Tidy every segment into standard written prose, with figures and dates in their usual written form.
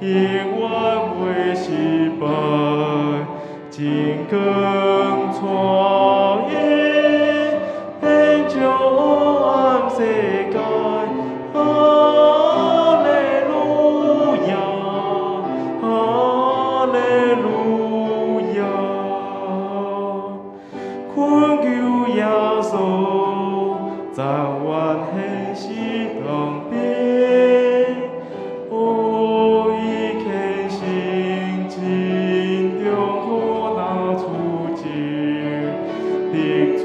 永遠袂失敗，真光帶伊遍照黑暗世界。哈利路亞，哈利路亞，懇求耶穌，早晚現時當邊，予伊虔誠真中苦難處境，得主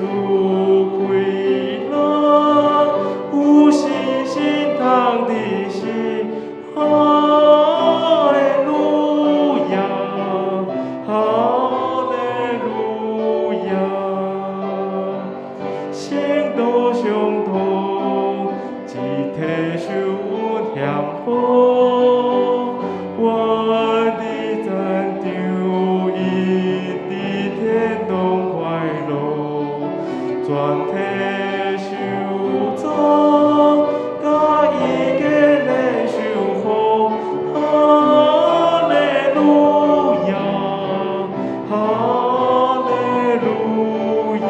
快樂，有信心通得勝。哈利路亞，哈利路亞，聖道相通，一體受恩享福，願佇戰場，伊佇天堂快樂，全體受讚，佮伊結連受福。哈利路亞，哈利路亞。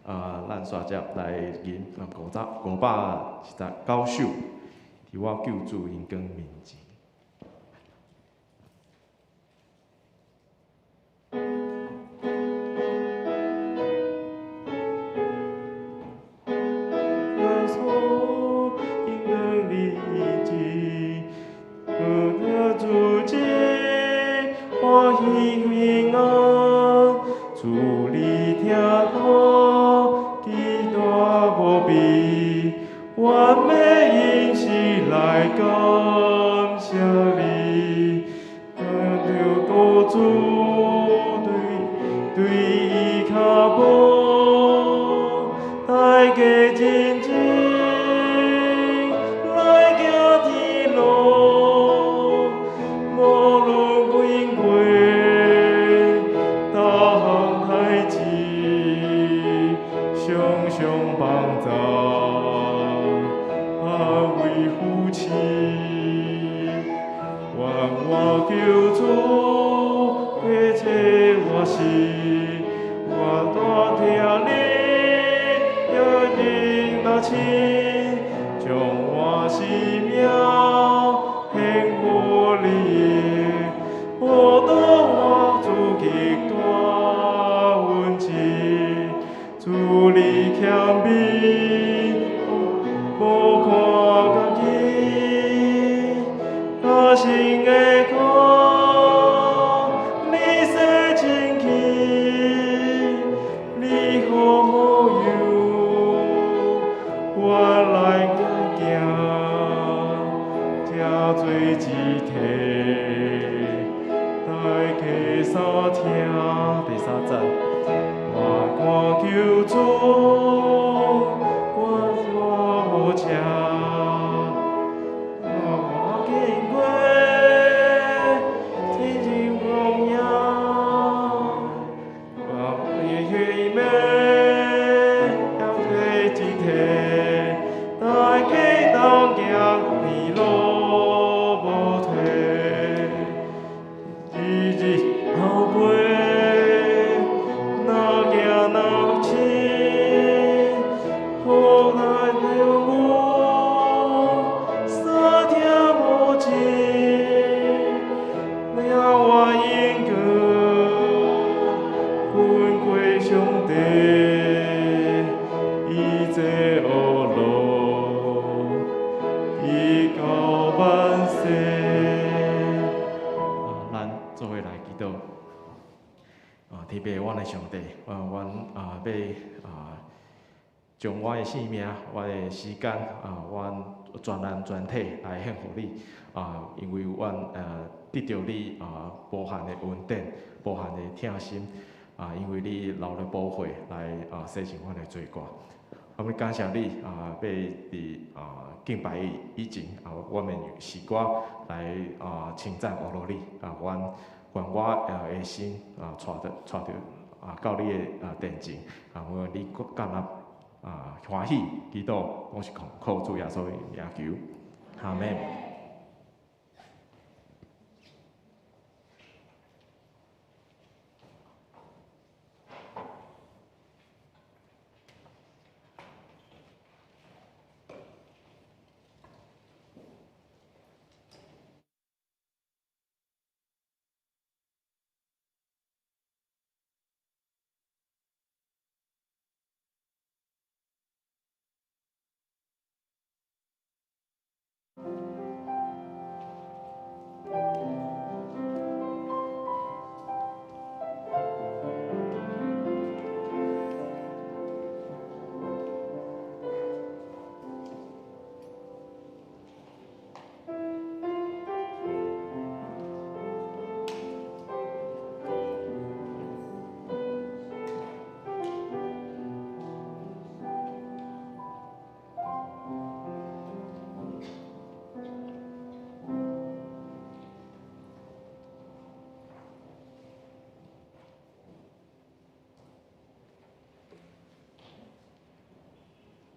啊，咱煞接來吟519首，佇我救主榮光面前。耶穌榮光面前，得主之歡喜平安，主你疼痛，極大無比，願欲因此來感謝你，得著救主對對伊跤步，大家真情來行天路，無論經過逐項代誌，常常幫助，安慰扶持，願我救主過這我時，我大疼你，約定那親，將我生命獻予你，報答我主極大恩慈，主你謙卑，無看家己，他心的苦，你洗清去，你好模樣，我來行，這做一體，大家相聽。第三節，我看救主，我我無車，我經過天真榮耀，我血命要做一體，大家同行天路無退，日日後背，若行若親，予咱的母三聽無盡，領我應該魂歸上帝，伊這惡路，直到萬世。啊，咱做伙來祈禱。啊，天父，阮的上帝，啊，阮啊欲啊將我的性命、我的時間啊，阮全然全體來獻予你。啊，因為阮得著你啊無限的恩典、無限的疼心。啊，因為你流的寶血來啊洗淨阮的罪過。我們感謝你啊，欲佇啊敬拜以前啊，我們用詩歌來啊稱讚阿羅你啊，阮願我啊的心啊帶著帶著啊到你的啊殿前啊，因為你閣敢若歡喜祈禱，攏是奉靠主耶穌的名求，阿們。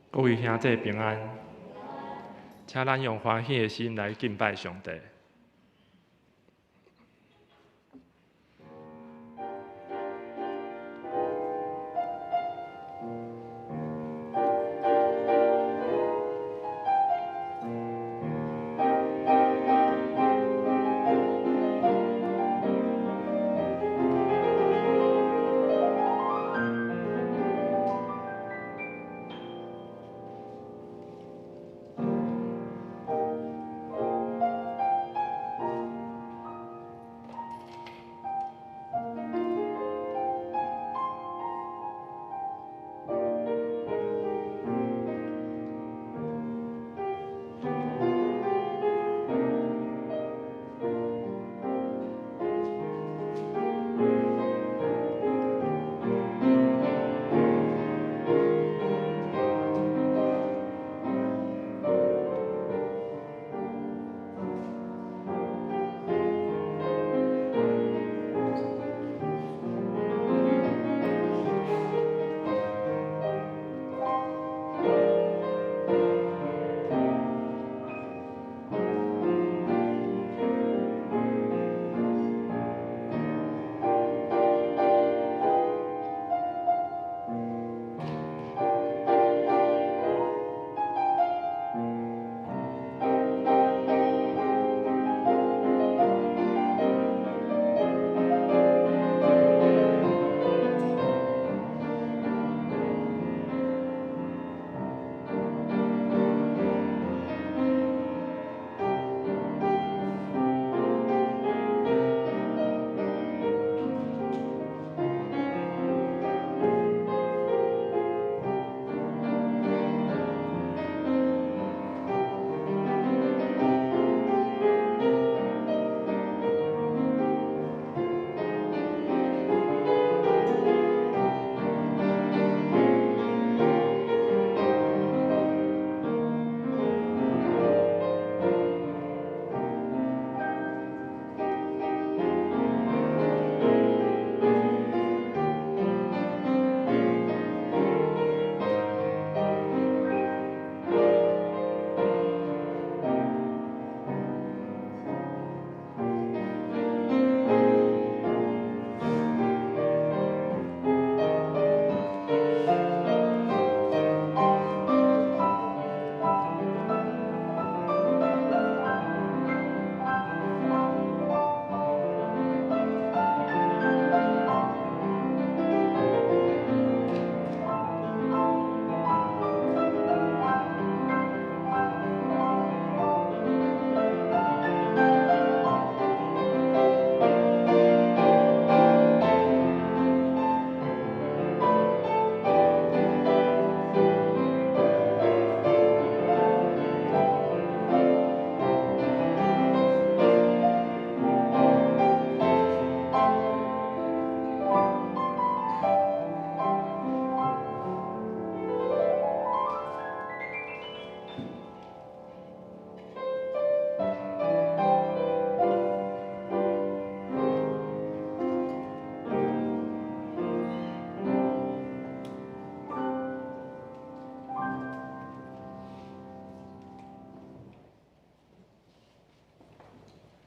各位兄弟平安，請咱用歡喜的心來敬拜上帝。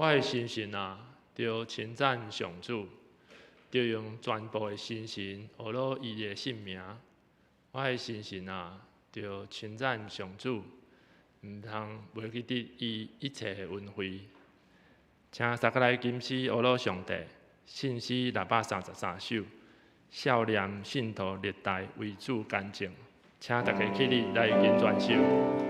我的心神啊，著稱讚上主，著用全部的心神呵咾伊的聖名。我的心神啊，著稱讚上主，毋通袂記得伊一切的恩惠。請大家來金詩呵咾上帝，聖詩633首，少年信徒歷代為主乾淨，請大家起立來跟全首。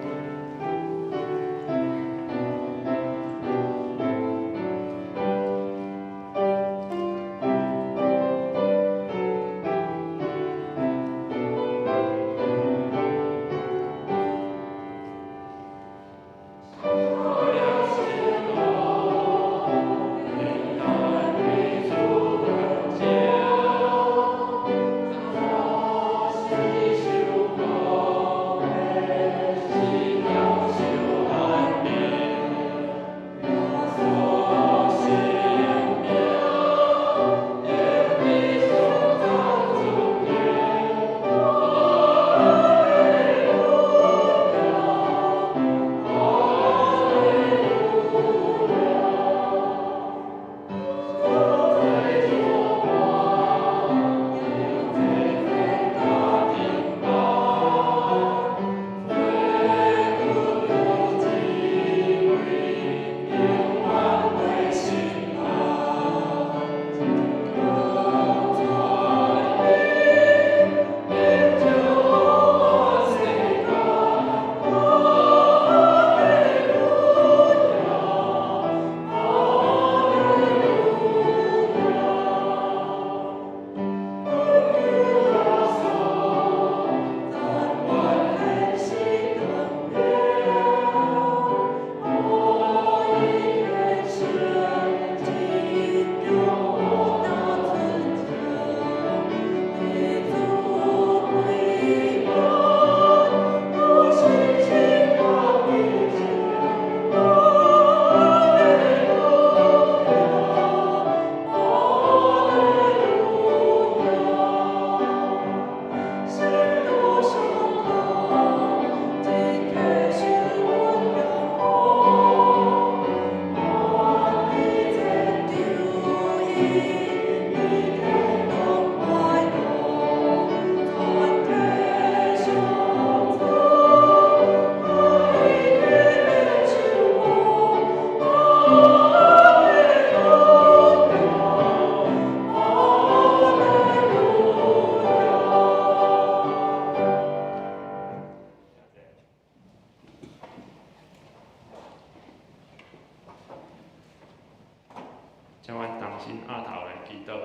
請阮同心徛頭來祈禱，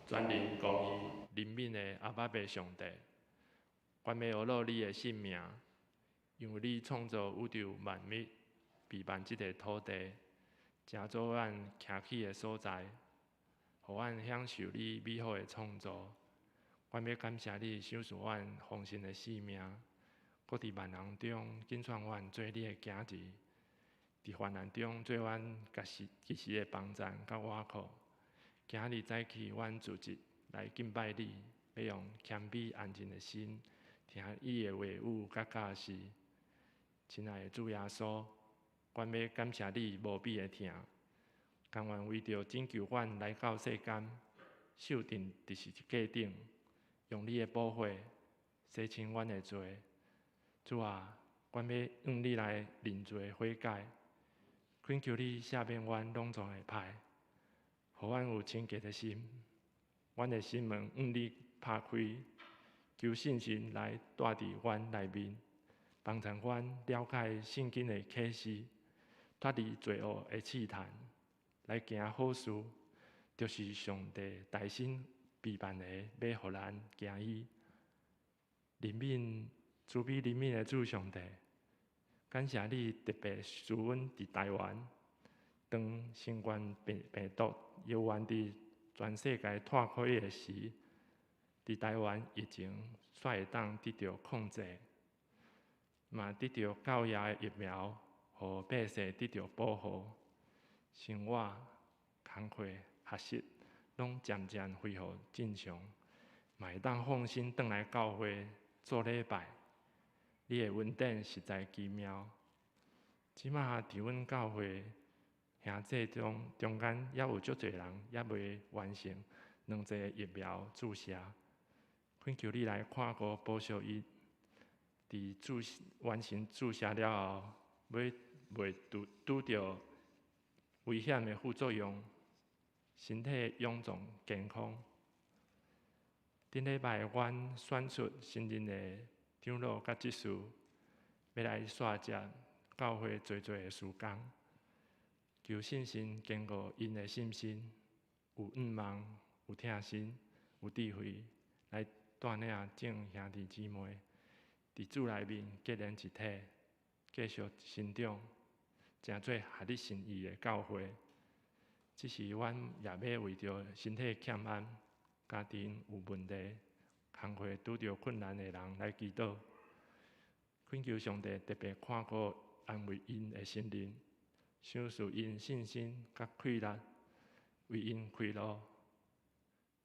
全能公義憐憫的阿爸父上帝，阮欲呵咾你的聖名，因為你創造宇宙萬物，備辦這個土地，成做阮徛起的所在，予阮享受你美好的創造。阮欲感謝你賞賜阮豐盛的性命，閣佇萬人中揀選阮做你的囝兒。佇患難中做阮及時的幫贊佮倚靠。今日早起，阮組織來敬拜你，欲用謙卑安靜的心，聽你的話語佮教示。親愛的主耶穌，阮欲感謝你無比的疼，甘願為著拯救阮來到世間，受釘佇十字架頂，用你的寶血洗清阮的罪。主啊，阮欲向你來認罪悔改。懇求你赦免阮攏總的歹，予阮有清潔的心，阮的心門向你拍開，求聖神來住佇阮內面，幫助阮了解聖經的啟示，脫離罪惡的試探，來行好事，就是上帝大心備辦的，欲予咱行伊。憐憫慈悲憐憫的主上帝。感謝你特別賜阮佇台灣，當新冠病毒猶原佇全世界湠開的時，佇台灣疫情煞會當得著控制，嘛得著夠額的疫苗，予百姓得著保護，生活、工課、學習攏漸漸恢復正常，嘛會當放心轉來教會做禮拜。你的恩典實在奇妙。這馬佇阮教會兄弟中中间犹有足济人犹未完成两剂疫苗注射，恳求你来看顾保守伊，伫注完成注射了后，欲袂拄拄著危险的副作用，身体勇壮健康。顶礼拜，阮选出新任的长老佮执事，欲来续接教会济济的事工。求圣神坚固𪜶的信心，有向望，有疼心，有智慧，来带领众兄弟姊妹，伫主内面结连一体，继续成长，成做合你心意的教会。这时，阮也欲为著身体欠安、家庭有问题、工课拄著困难的人来祈祷，恳求上帝特别看顾安慰𪜶的心灵，赏赐𪜶信心佮气力，为𪜶开路，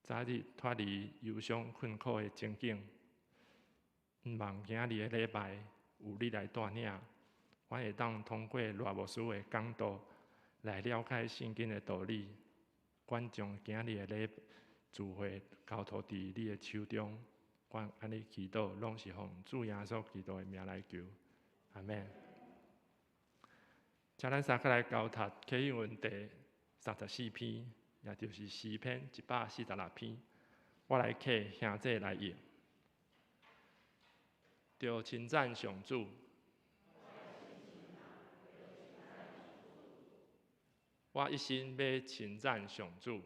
早日脱离忧伤困苦的情景。向望今日的礼拜有你来带领，阮会当通过赖牧师的讲道来了解圣经的道理。阮将今日的礼聚会交托伫你的手中，阮按呢祈祷，拢是奉主耶稣基督的名来求，阿们。请咱三个来交读启应文第三十四篇，也就是诗篇146篇。我来启，兄弟来应。著称赞上主。我一心欲称赞上主。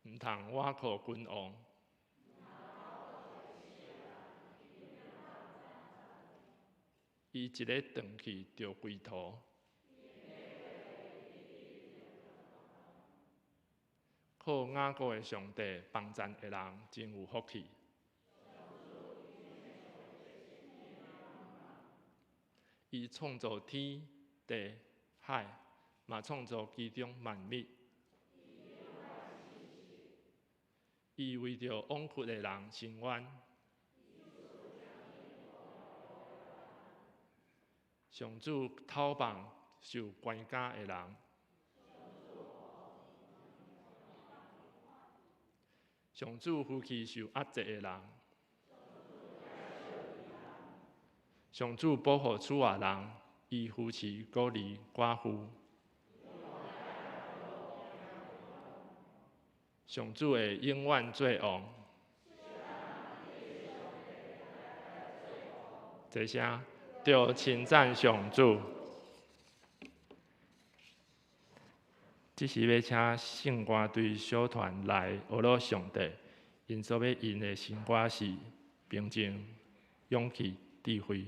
毋通倚靠君王。伊一个转去就归途。靠雅各的上帝帮赞的人真有福气。伊创造天地海，嘛创造其中万物。伊为著枉屈的人伸冤。上主讨放受关监的人。上主扶起受压制的人。上主保护厝外人，伊扶持孤儿寡妇。上主会永远做王。齐声，著称赞上主。这时欲请圣歌队小团来学乐上帝，𪜶所欲吟的新歌是《平静、勇气、智慧》。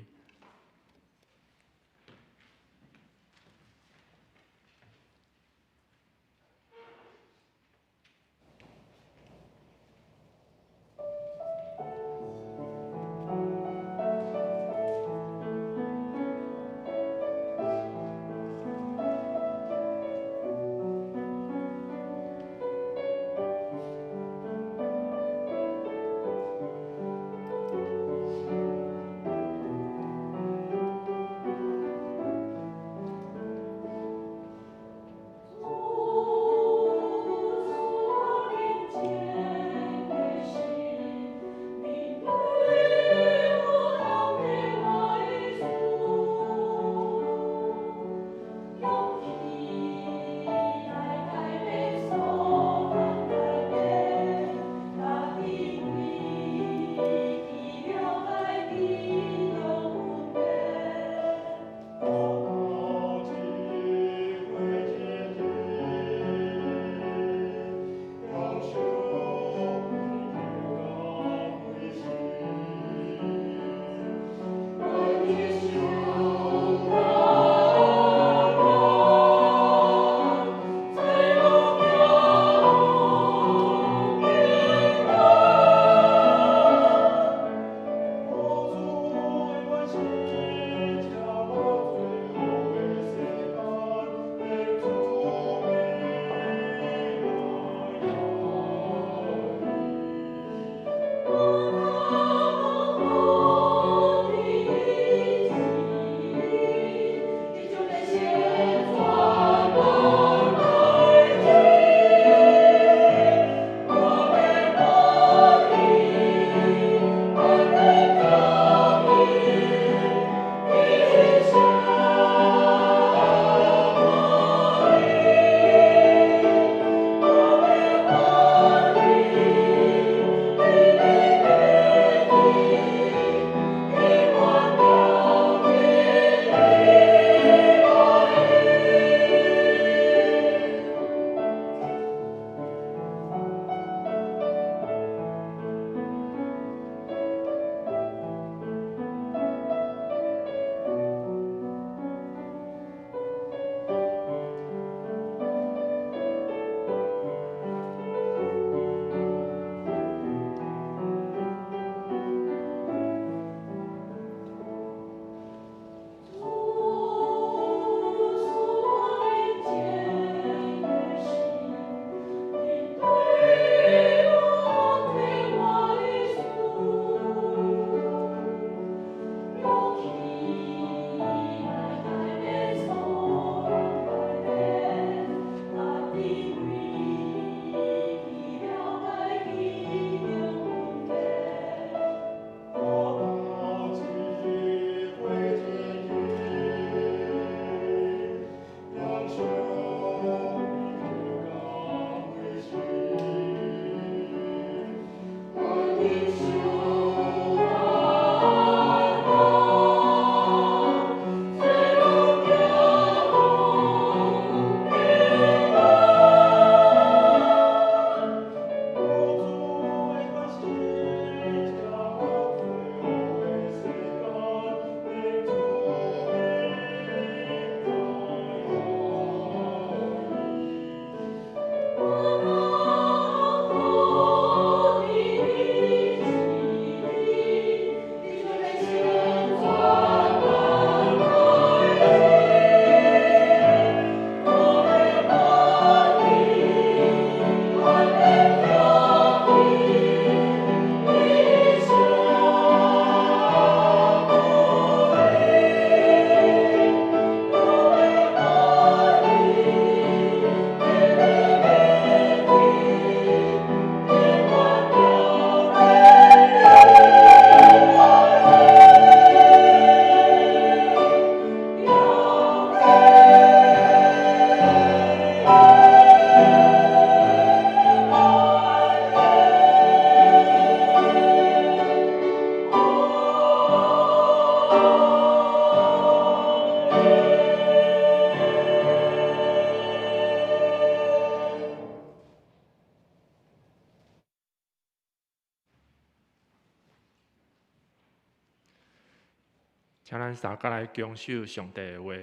請咱三佮來恭守上帝的話，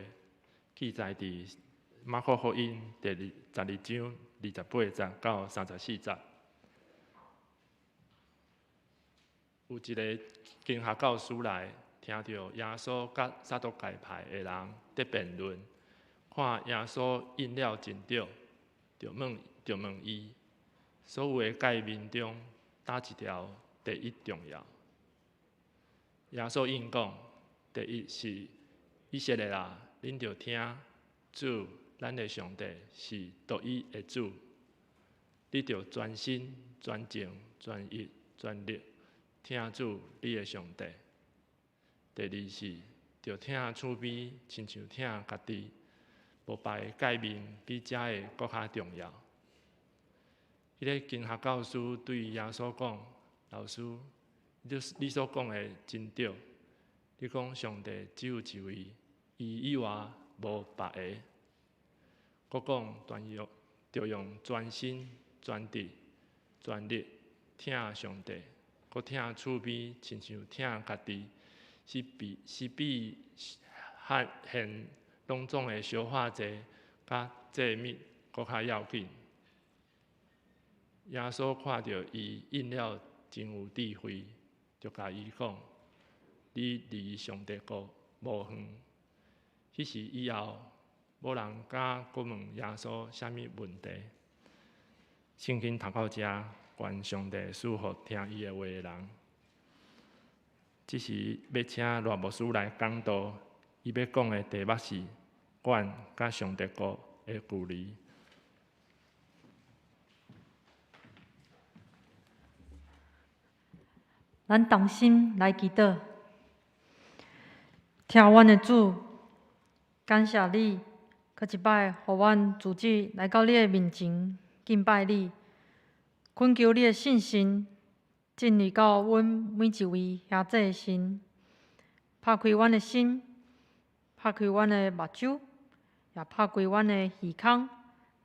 記載佇馬可福音第二十二章二十八節到三十四節。有一个經學教師來，聽著耶穌佮撒都該派的人佇辯論，看耶穌應了真對，就問就問伊：所有的誡命中，佗一條第一重要？耶穌應講：第一是以色列啊，恁著聽，主，咱的上帝是獨一的主，你著全心、全情、全意、全力疼主你的上帝。第二是著疼厝邊，親像疼家己，無別个誡命比這个閣較重要。彼个經學教師對耶穌講：老師，你你所講的真對。你講上帝只有一位，伊以外無別个。閣講全用，著用全心、全智、全力疼上帝，閣疼厝邊，親像疼家己，是比是比獻攏總的燒化祭佮祭物閣較要緊。耶穌看著伊應了真有智慧，就共伊講：你離上帝國無遠。彼時以後，無人敢閣問耶穌啥物問題。聖經讀到遮，願上帝賜福聽伊的話的人。這時欲請賴牧師來講道，伊欲講的題目是阮佮上帝國的距離。咱同心來祈禱，疼阮的主，感謝你，閣一擺予阮組織來到你的面前敬拜你，懇求你的聖神進入到阮每一位兄弟的心，拍開阮的心，拍開阮的目睭，也拍開阮的耳孔，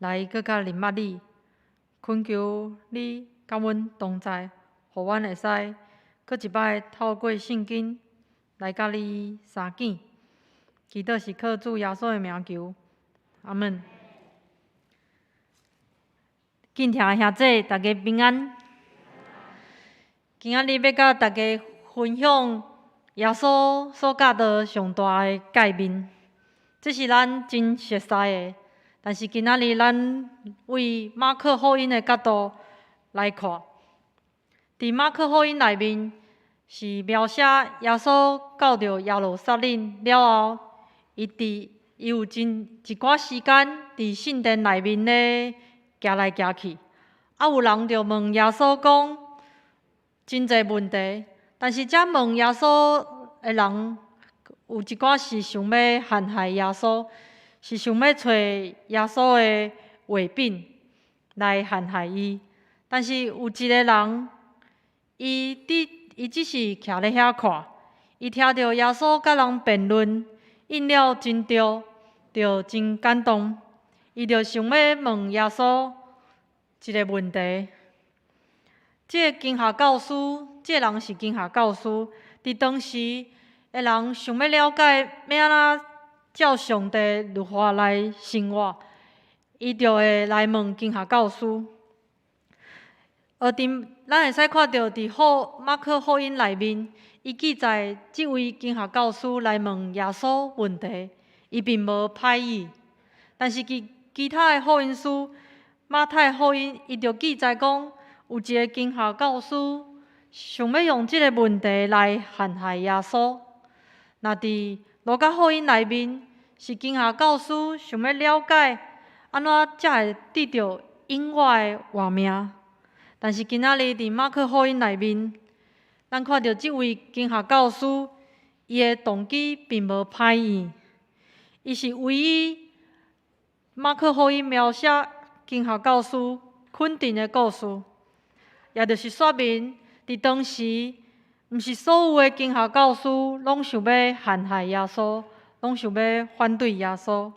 來閣較認捌你。懇求你佮阮同在，予阮會使閣一擺透過聖經來佮你相見。祈禱是靠主耶穌的名求，阿們。敬聽的兄弟，大家平安。今仔日欲佮大家分享耶穌所教導上大的誡命，這是咱真熟似的。但是今仔日咱為馬可福音的角度來看，佇馬可福音內面是描寫耶穌到著耶路撒冷了後，伊佇伊有真一寡時間佇聖殿內面咧行來行去，啊有人就問耶穌講真濟問題，但是這問耶穌的人有一寡是想欲陷害耶穌，是想欲揣耶穌的話柄來陷害伊。但是有一个人，伊佇伊只是徛咧遐看，伊聽著耶穌佮人辯論，應了真對，就真感動。伊就想欲問耶穌一个問題。這個經學教師，這個人是經學教師，佇當時的人想欲了解欲按怎照上帝律法來生活，伊就會來問經學教師。而佇咱會使看著佇福馬可福音內面，伊記載這位經學教師來問耶穌問題，伊並無歹意。但是其其他的福音書，馬太福音，伊就記載講，有一个經學教師想欲用這个問題來陷害耶穌。若佇路加福音內面，是經學教師想欲了解，按怎才會得著永遠的活命。但是今仔日佇馬可福音內面，咱看著這位經學教師，伊的動機並無歹意，伊是唯一馬可福音描寫經學教師肯定的故事，也就是說明佇當時，毋是所有的經學教師攏想欲陷害耶穌，攏想欲反對耶穌。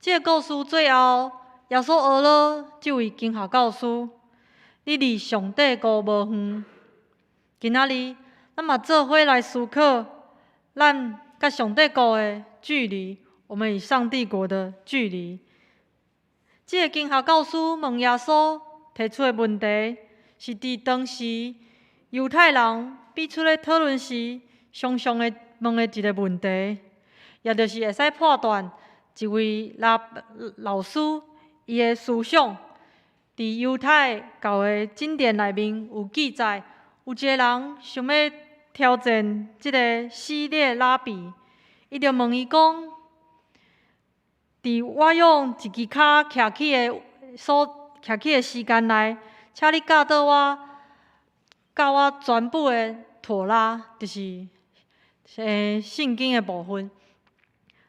這个故事最後，耶穌呵咾這位經學教師。你離上帝國無遠。今仔日，咱嘛做伙來思考，咱佮上帝國的距離，我們與上帝國的距離。這个經學教師問耶穌提出的問題，是佇當時猶太人彼此咧討論時，常常會問的一个問題，也就是會使判斷一位老師伊的思想。佇猶太教的經典內面有記載，有一个人想欲挑戰這个希列拉比，伊就問伊講：佇我用一支跤徛起的所徛起的時間內，請你教導我，教我全部的妥拉，就是聖經的部分。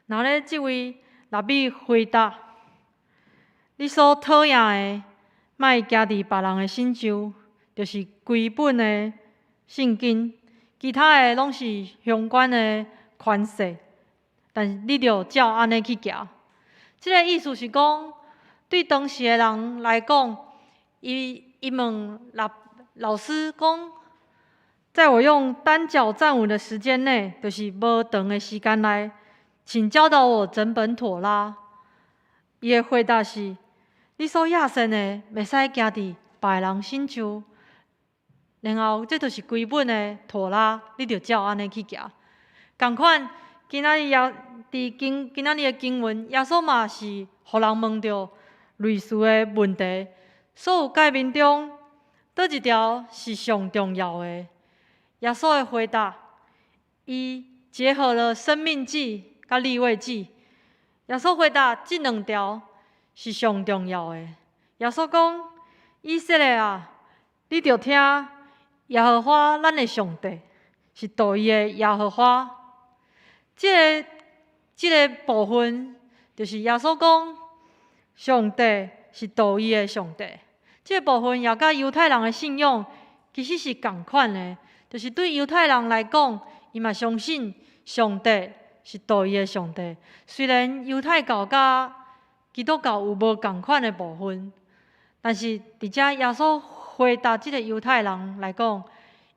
然後咧，這位拉比回答：你所討厭的，莫行佇別人的身上，就是規本的聖經，其他的攏是相關的寬恕，但是你著照按呢去行。這个意思是講，對當時的人來講，伊問老師講，在我用單腳站穩的時間內，就是無長的時間內，請教導我整本妥拉。伊的回答是：你所厭善的，袂使行佇別个人身上。然後，這就是規本的妥拉，你著照按呢去行。仝款，今仔日也佇經今仔日的經文，耶穌嘛是予人問著類似的問題。所有誡命中，佗一條是上重要的？耶穌的回答，伊結合了申命記佮利未記。耶穌回答，這兩條是上重要的。耶穌講：以色列啊，你著聽耶和華咱的上帝是獨一的耶和華。這个部分就是耶穌講，上帝是獨一的上帝。這个部分也佮猶太人的信仰其實是仝款的，就是對猶太人來講，伊嘛相信上帝是獨一的上帝。雖然猶太教佮基督教有無仝款的部分，但是佇遮耶穌回答這个猶太人來講，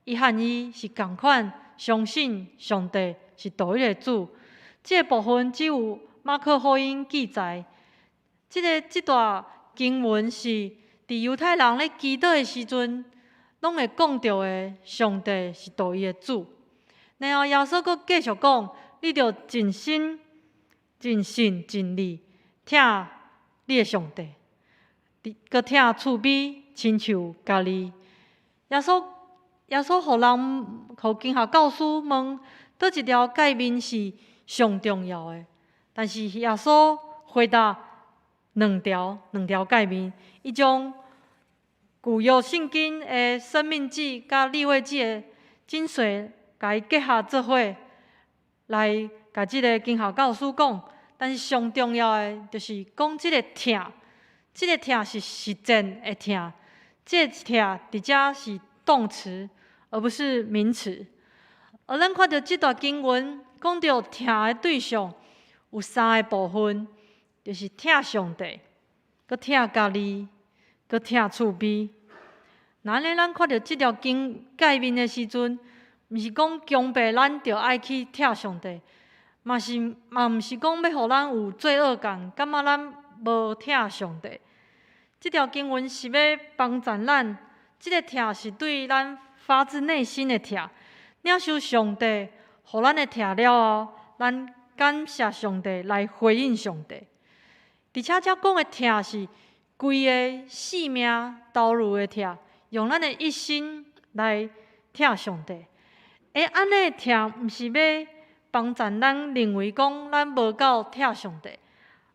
伊和伊是仝款，相信上帝是獨一的主。這个部分只有馬可福音記載。這段經文是佇猶太人咧祈禱的時陣，攏會講著的，上帝是獨一的主。然後耶穌閣繼續講：你著盡心、盡性、盡力疼你的上帝，閣疼厝邊親像家己。耶穌予人予經學教師問，佗一條誡命是上重要的？但是耶穌回答兩條誡命，伊將舊約聖經的申命記佮利未記的精髓，共伊結合做伙來共這个經學教師講。但是上重要的就是講這个疼，這个疼是實踐的疼，這个疼佇遮是動詞，而不是名詞。而咱看著這段經文講著疼的對象有三個部分，就是疼上帝、閣疼家己、閣疼厝邊。若按呢，咱看著這條經誡命的時陣，毋是講強迫咱著愛去疼上帝，嘛毋是講欲予咱有罪惡感，感覺咱無疼上帝。這條經文是欲幫助咱，這个疼是對咱發自內心的疼。領受上帝予咱的疼了後，咱感謝上帝來回應上帝。而且遮講的疼是規个性命投入的疼，用咱的一生來疼上帝。按呢疼毋是欲幫助咱認為講咱無夠疼上帝，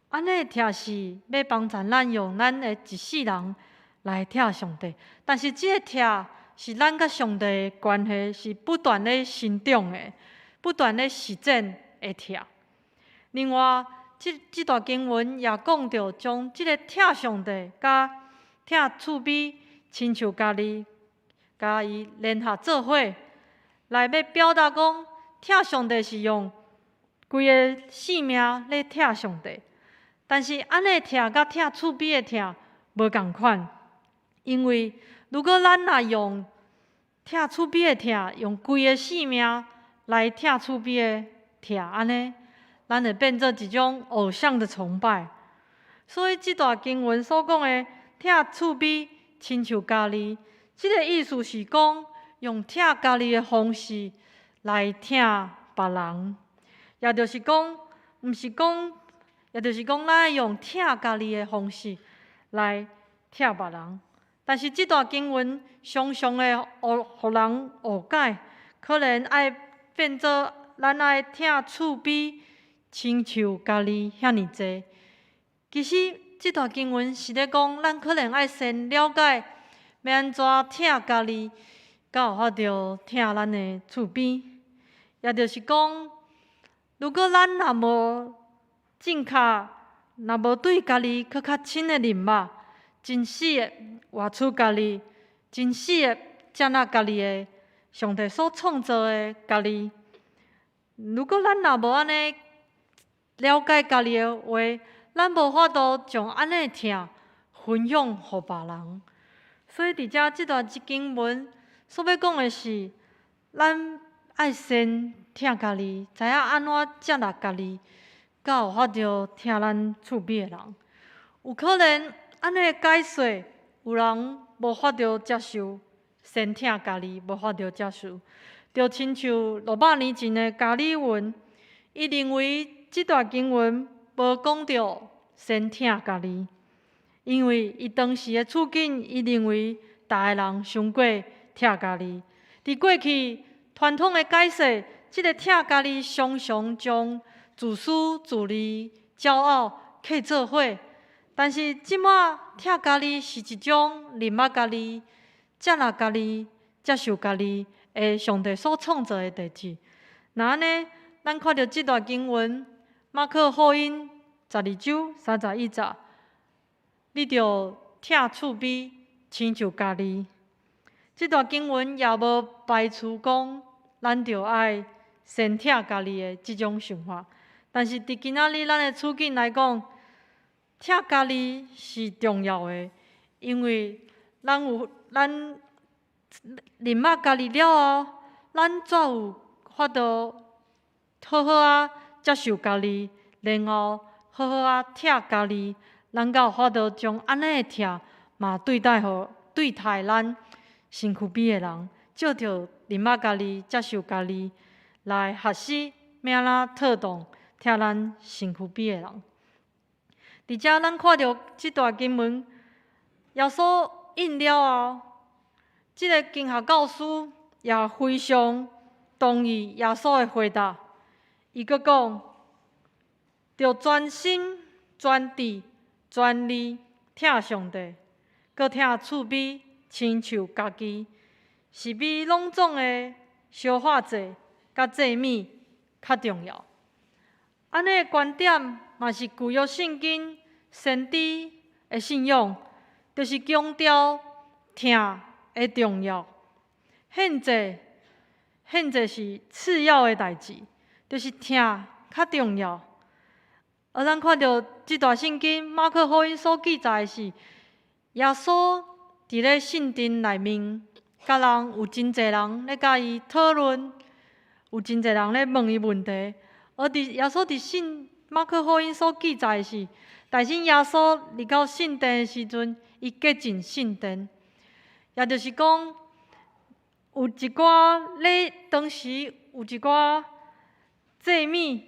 按呢疼是欲幫助咱用咱的一世人來疼上帝。但是這个疼是咱佮上帝的關係是不斷咧成長的，不斷咧實踐的疼。另外，這段經文也講著將這个疼上帝佮疼厝邊親像家己，共伊聯合做伙，來欲表達講疼上帝是用規个性命咧疼上帝。但是按呢疼佮疼厝邊的疼無仝款，因為如果咱若用疼厝邊的疼，用規个性命來疼厝邊的疼，疼按呢，咱會變做一種偶像的崇拜。所以這段經文所講的疼厝邊親像家己，這個意思是講用疼家己的方式來疼別人，也就是講，毋是講，也就是講，咱愛用疼家己的方式來疼別人。但是這段經文常常會予人誤解，可能愛變做咱愛疼厝邊親像家己遐爾濟。其實這段經文是咧講，咱可能愛先了解欲按怎疼家己，才有法度疼咱的厝邊。也就是講，如果咱若無正確，若無對家己閣較深的認捌，真實的活出家己，真實的接納家己的上帝所創造的家己。如果咱若無按呢了解家己的話，咱無法度將按呢疼分享予別人。所以佇遮這段經文所欲講的是，咱愛先疼家己，知影按怎接納家己，才有法度疼咱厝邊的人。有可能按呢解說，有人無法度接受，先疼家己，無法度接受。就親像600年前的加爾文，伊認為這段經文無講著先疼家己，因為伊當時的處境，伊認為逐个人傷過疼家己。佇過去傳統的解說，這个疼家己常常將自私自利、驕傲扣做伙。但是這馬疼家己是一種認捌家己、接納家己、接受家己的上帝所創造的特質。若按呢，咱看著這段經文，馬可福音12章31節，你著疼厝邊親像家己。這段經文也無排除講，咱著愛先疼家己的這種想法。但是佇今仔日咱的處境來講，疼家己是重要的，因為咱有咱認捌家己了後，咱才有法度好好仔接受家己，然後好好仔疼家己，咱才有法度將按呢的疼嘛對待予對待咱身軀邊的人，藉著認捌家己、接受家己，來學習欲按怎妥當疼咱身軀邊的人。佇遮咱看著這段經文，耶穌應了後，這个經學教師也非常同意耶穌的回答。伊閣講：著全心、全智、全力疼上帝，閣疼厝邊親像家己，是比攏總的燒化祭佮祭物較重要。按呢的觀點嘛是舊約聖經先知的信仰，就是強調疼的重要。獻祭，獻祭是次要的代誌，就是疼較重要。而咱看著這段聖經馬可福音所記載的是，耶穌佇咧聖殿內面，佮人有真濟人咧佮伊討論，有真濟人咧問伊問題。而佇耶穌佇聖馬可福音所記載的是，但是耶穌入到聖殿的時陣，伊潔淨聖殿，也就是講，有一寡咧當時有一寡祭物，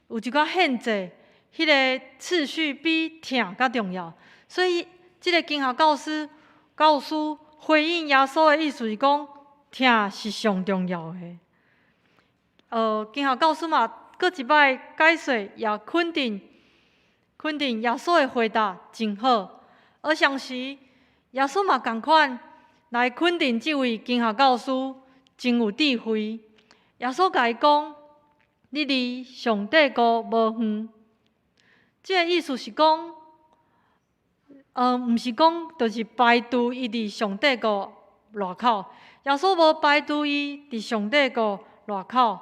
有一寡獻祭，彼个次序比疼較重要。所以，這个經學教師回應耶穌的意思是講，疼是上重要的。經學教師嘛，閣一擺解說，也肯定肯定耶穌的回答真好。而同時，耶穌嘛仝款來肯定這位經學教師真有智慧。耶穌共伊講：你離上帝國無遠。這个意思是講，毋是講就是排除伊佇上帝國內口。耶穌無排除伊佇上帝國內口。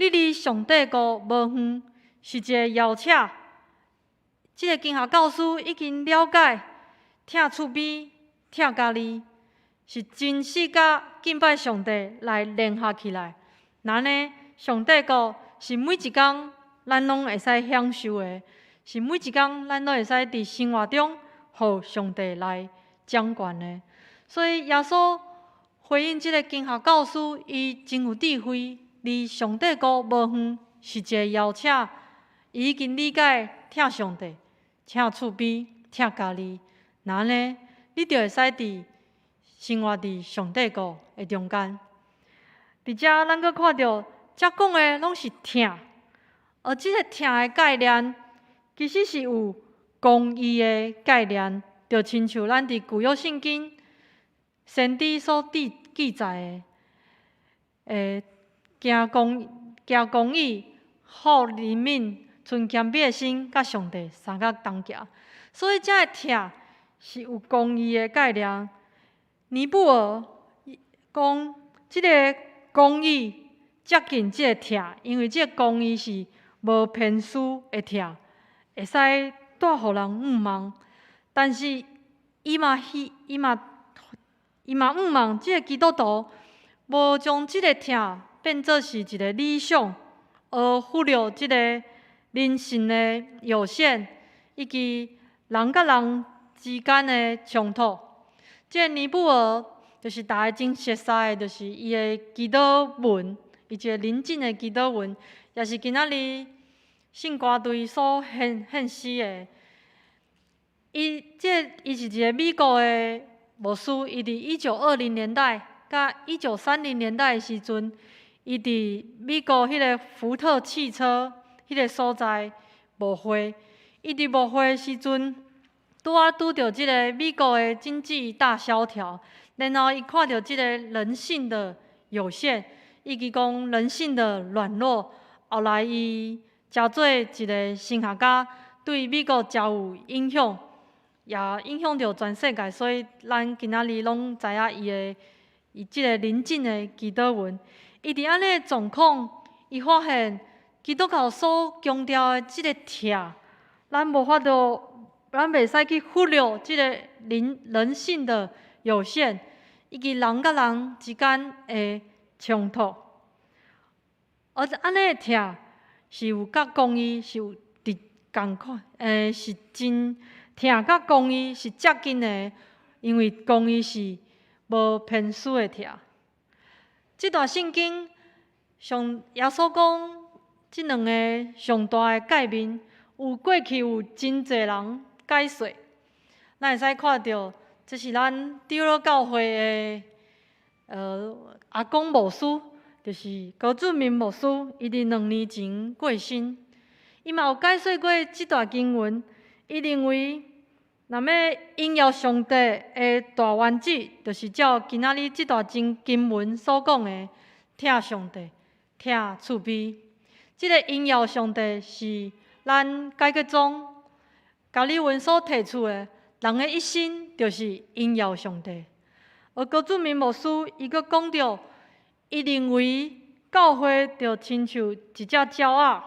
你離上帝國無遠，是一个邀請。這个經學教師已經了解，疼厝邊、疼家己，是真實佮敬拜上帝來聯合起來。若按呢，上帝國是每一工咱攏會使享受的，是每一工咱攏會使佇生活中予上帝來掌權的。所以耶穌回應這個經學教師，伊真有智慧，離上帝國無遠，是一個邀請。伊已經理解疼上帝、疼厝邊、疼家己，若按呢，你就會使佇生活佇上帝國的中間。佇遮，咱閣看著，遮講的攏是疼，而這個疼的概念，其實是有公義的概念，就親像咱佇舊約聖經先知所記載的，行公義、好憐憫、存謙卑的心，佮上帝相佮同行。所以，遮的疼是有公義的概念。尼布爾講，這个公義接近這个疼，因為這个公義是無偏私的疼，會使帶予人向望。但是，伊嘛向望，這个基督徒無將這个疼變做是一个理想，而忽略這个人性的有限，以及人佮人之間的衝突。這个尼布爾就是大家真熟悉的，就是伊的祈禱文，伊一个寧靜的祈禱文，也是今仔日聖歌隊所獻詩的。伊是一个美國的牧師，伊佇1920年代佮1930年代的時陣，伊佇美國彼个福特汽車彼个所在牧會。伊佇牧會的時陣，拄仔拄著這个美國的經濟大蕭條，然後伊看著這个人性的有限，以及講人性的軟弱。後來伊成做一个神學家，對美國誠有影響，也影響著全世界。所以咱今仔日攏知影伊這个寧靜的祈禱文。伊佇按呢的狀況，伊發現基督教所強調的這个疼，咱無法度，咱袂使去忽略這个人性的有限，以及人佮人之間的衝突。而按呢的疼是有佮公義是有佇仝款，是真疼佮公義是接近的，因為公義是無偏私的疼。這段聖經上耶穌講，這兩个上大的誡命，有過去有真濟人解說，咱會使看著，這是咱長老教會的阿公牧師，就是高俊明牧師，伊佇2年前過身，伊嘛有解說過這段經文。伊認為，若欲榮耀上帝的大原則，就是照今仔日這段經文所講的，疼上帝、疼厝邊。這个榮耀上帝是咱改革宗加爾文所提出的，人的一生就是榮耀上帝。而高俊明牧師伊閣講著，伊認為教會就親像一隻鳥仔，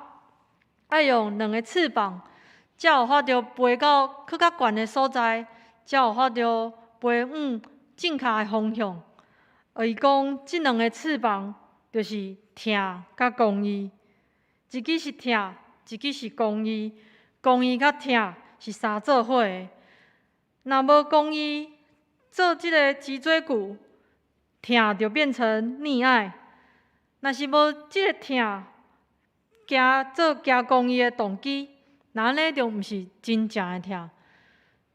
愛用兩个翅膀，才有法度飛到閣較懸的所在，才有法度飛往正確的方向。而伊講，這兩个翅膀就是疼佮公義，一支是疼，一支是公義。公義佮疼是相做伙的。若無公義做這个脊椎骨，疼就變成溺愛。若是無這个疼，行做行公義的動機，那按呢就毋是真正的疼。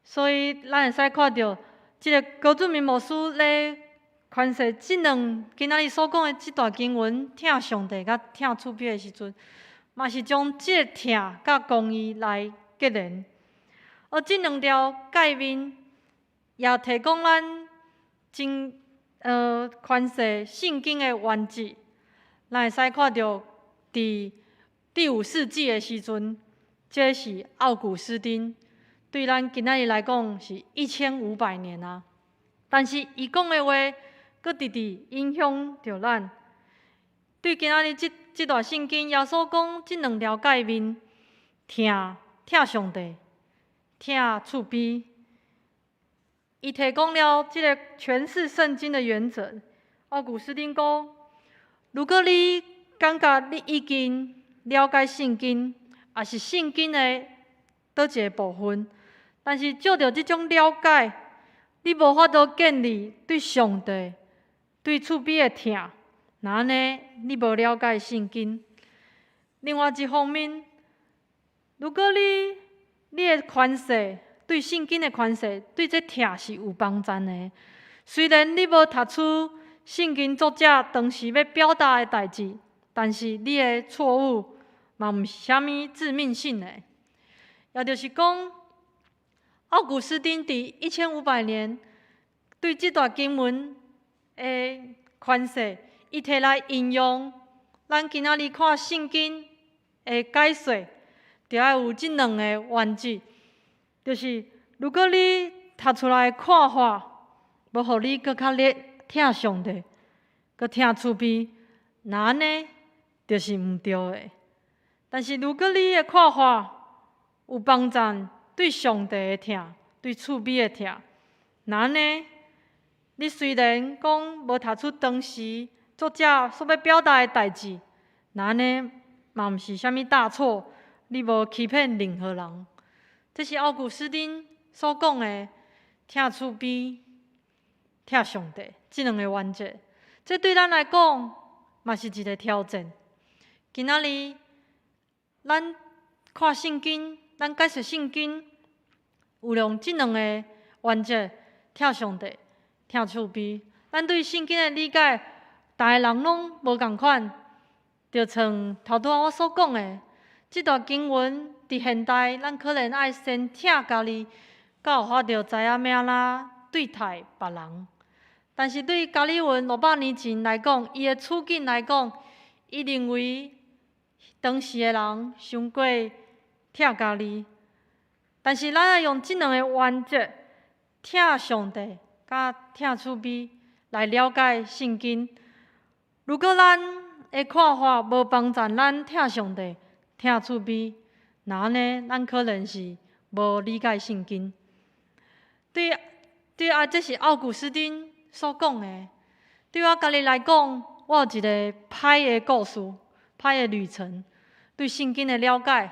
所以咱會使看著，這个高俊明牧師咧詮釋這兩今仔日所講的這段經文，疼上帝佮疼厝邊的時陣，嘛是將這个疼佮公義來結連。而這兩條誡命也提供咱真詮釋聖經的原則。咱會使看著，佇第五世紀的時陣，這是奧古斯丁，對咱今仔日來講是1500年啊。但是伊講的話，閣直直影響著咱。對今仔日這段聖經，耶穌講這兩條誡命，疼上帝，疼厝邊。伊提供了這个詮釋聖經的原則。奧古斯丁講，如果你感覺你已經了解聖經，也是聖經的佗一個部分。但是藉著這種了解，你無法度建立對上帝、對厝邊的疼，若按呢，你無了解聖經。另外一方面，如果你的詮釋對聖經的詮釋對這疼是有幫贊的，雖然你無讀出聖經作者當時欲表達的代誌，但是你的錯誤嘛毋是啥物致命性的。也就是講，奧古斯丁佇1500年對這段經文的詮釋，伊提來應用，咱今仔日看聖經的解說，著愛有這兩個原則，就是如果你讀出來的看法無予你閣較咧疼上帝，閣疼厝邊，若按呢，就是毋對的。但是如果你的看法有幫贊對上帝的疼，對厝邊的疼，若按呢，你雖然講無讀出當時作者所欲表達的代誌，若按呢嘛毋是啥物大錯，你無欺騙任何人。這是奧古斯丁所講的疼厝邊、疼上帝這兩個原則。這對咱來講嘛是一個挑戰。今仔日咱看聖經，咱解釋聖經，有用這兩個原則：疼上帝、疼厝邊。咱對聖經的理解，逐个人攏無仝款。就像頭拄仔我所講的，這段經文佇現代，咱可能愛先疼家己，才有法度知影欲按怎對待別人。但是對加爾文600年前來講，伊的處境來講，伊認為當時的人傷過疼家己。但是咱愛用這兩个原則，疼上帝佮疼厝邊來了解聖經。如果咱的看法無幫贊咱疼上帝、疼厝邊，若按呢，咱可能是無理解聖經。對對啊，這是奧古斯丁所講的。對我家己來講，我有一個 pi 的故事，pi 的旅程，對聖經的了解。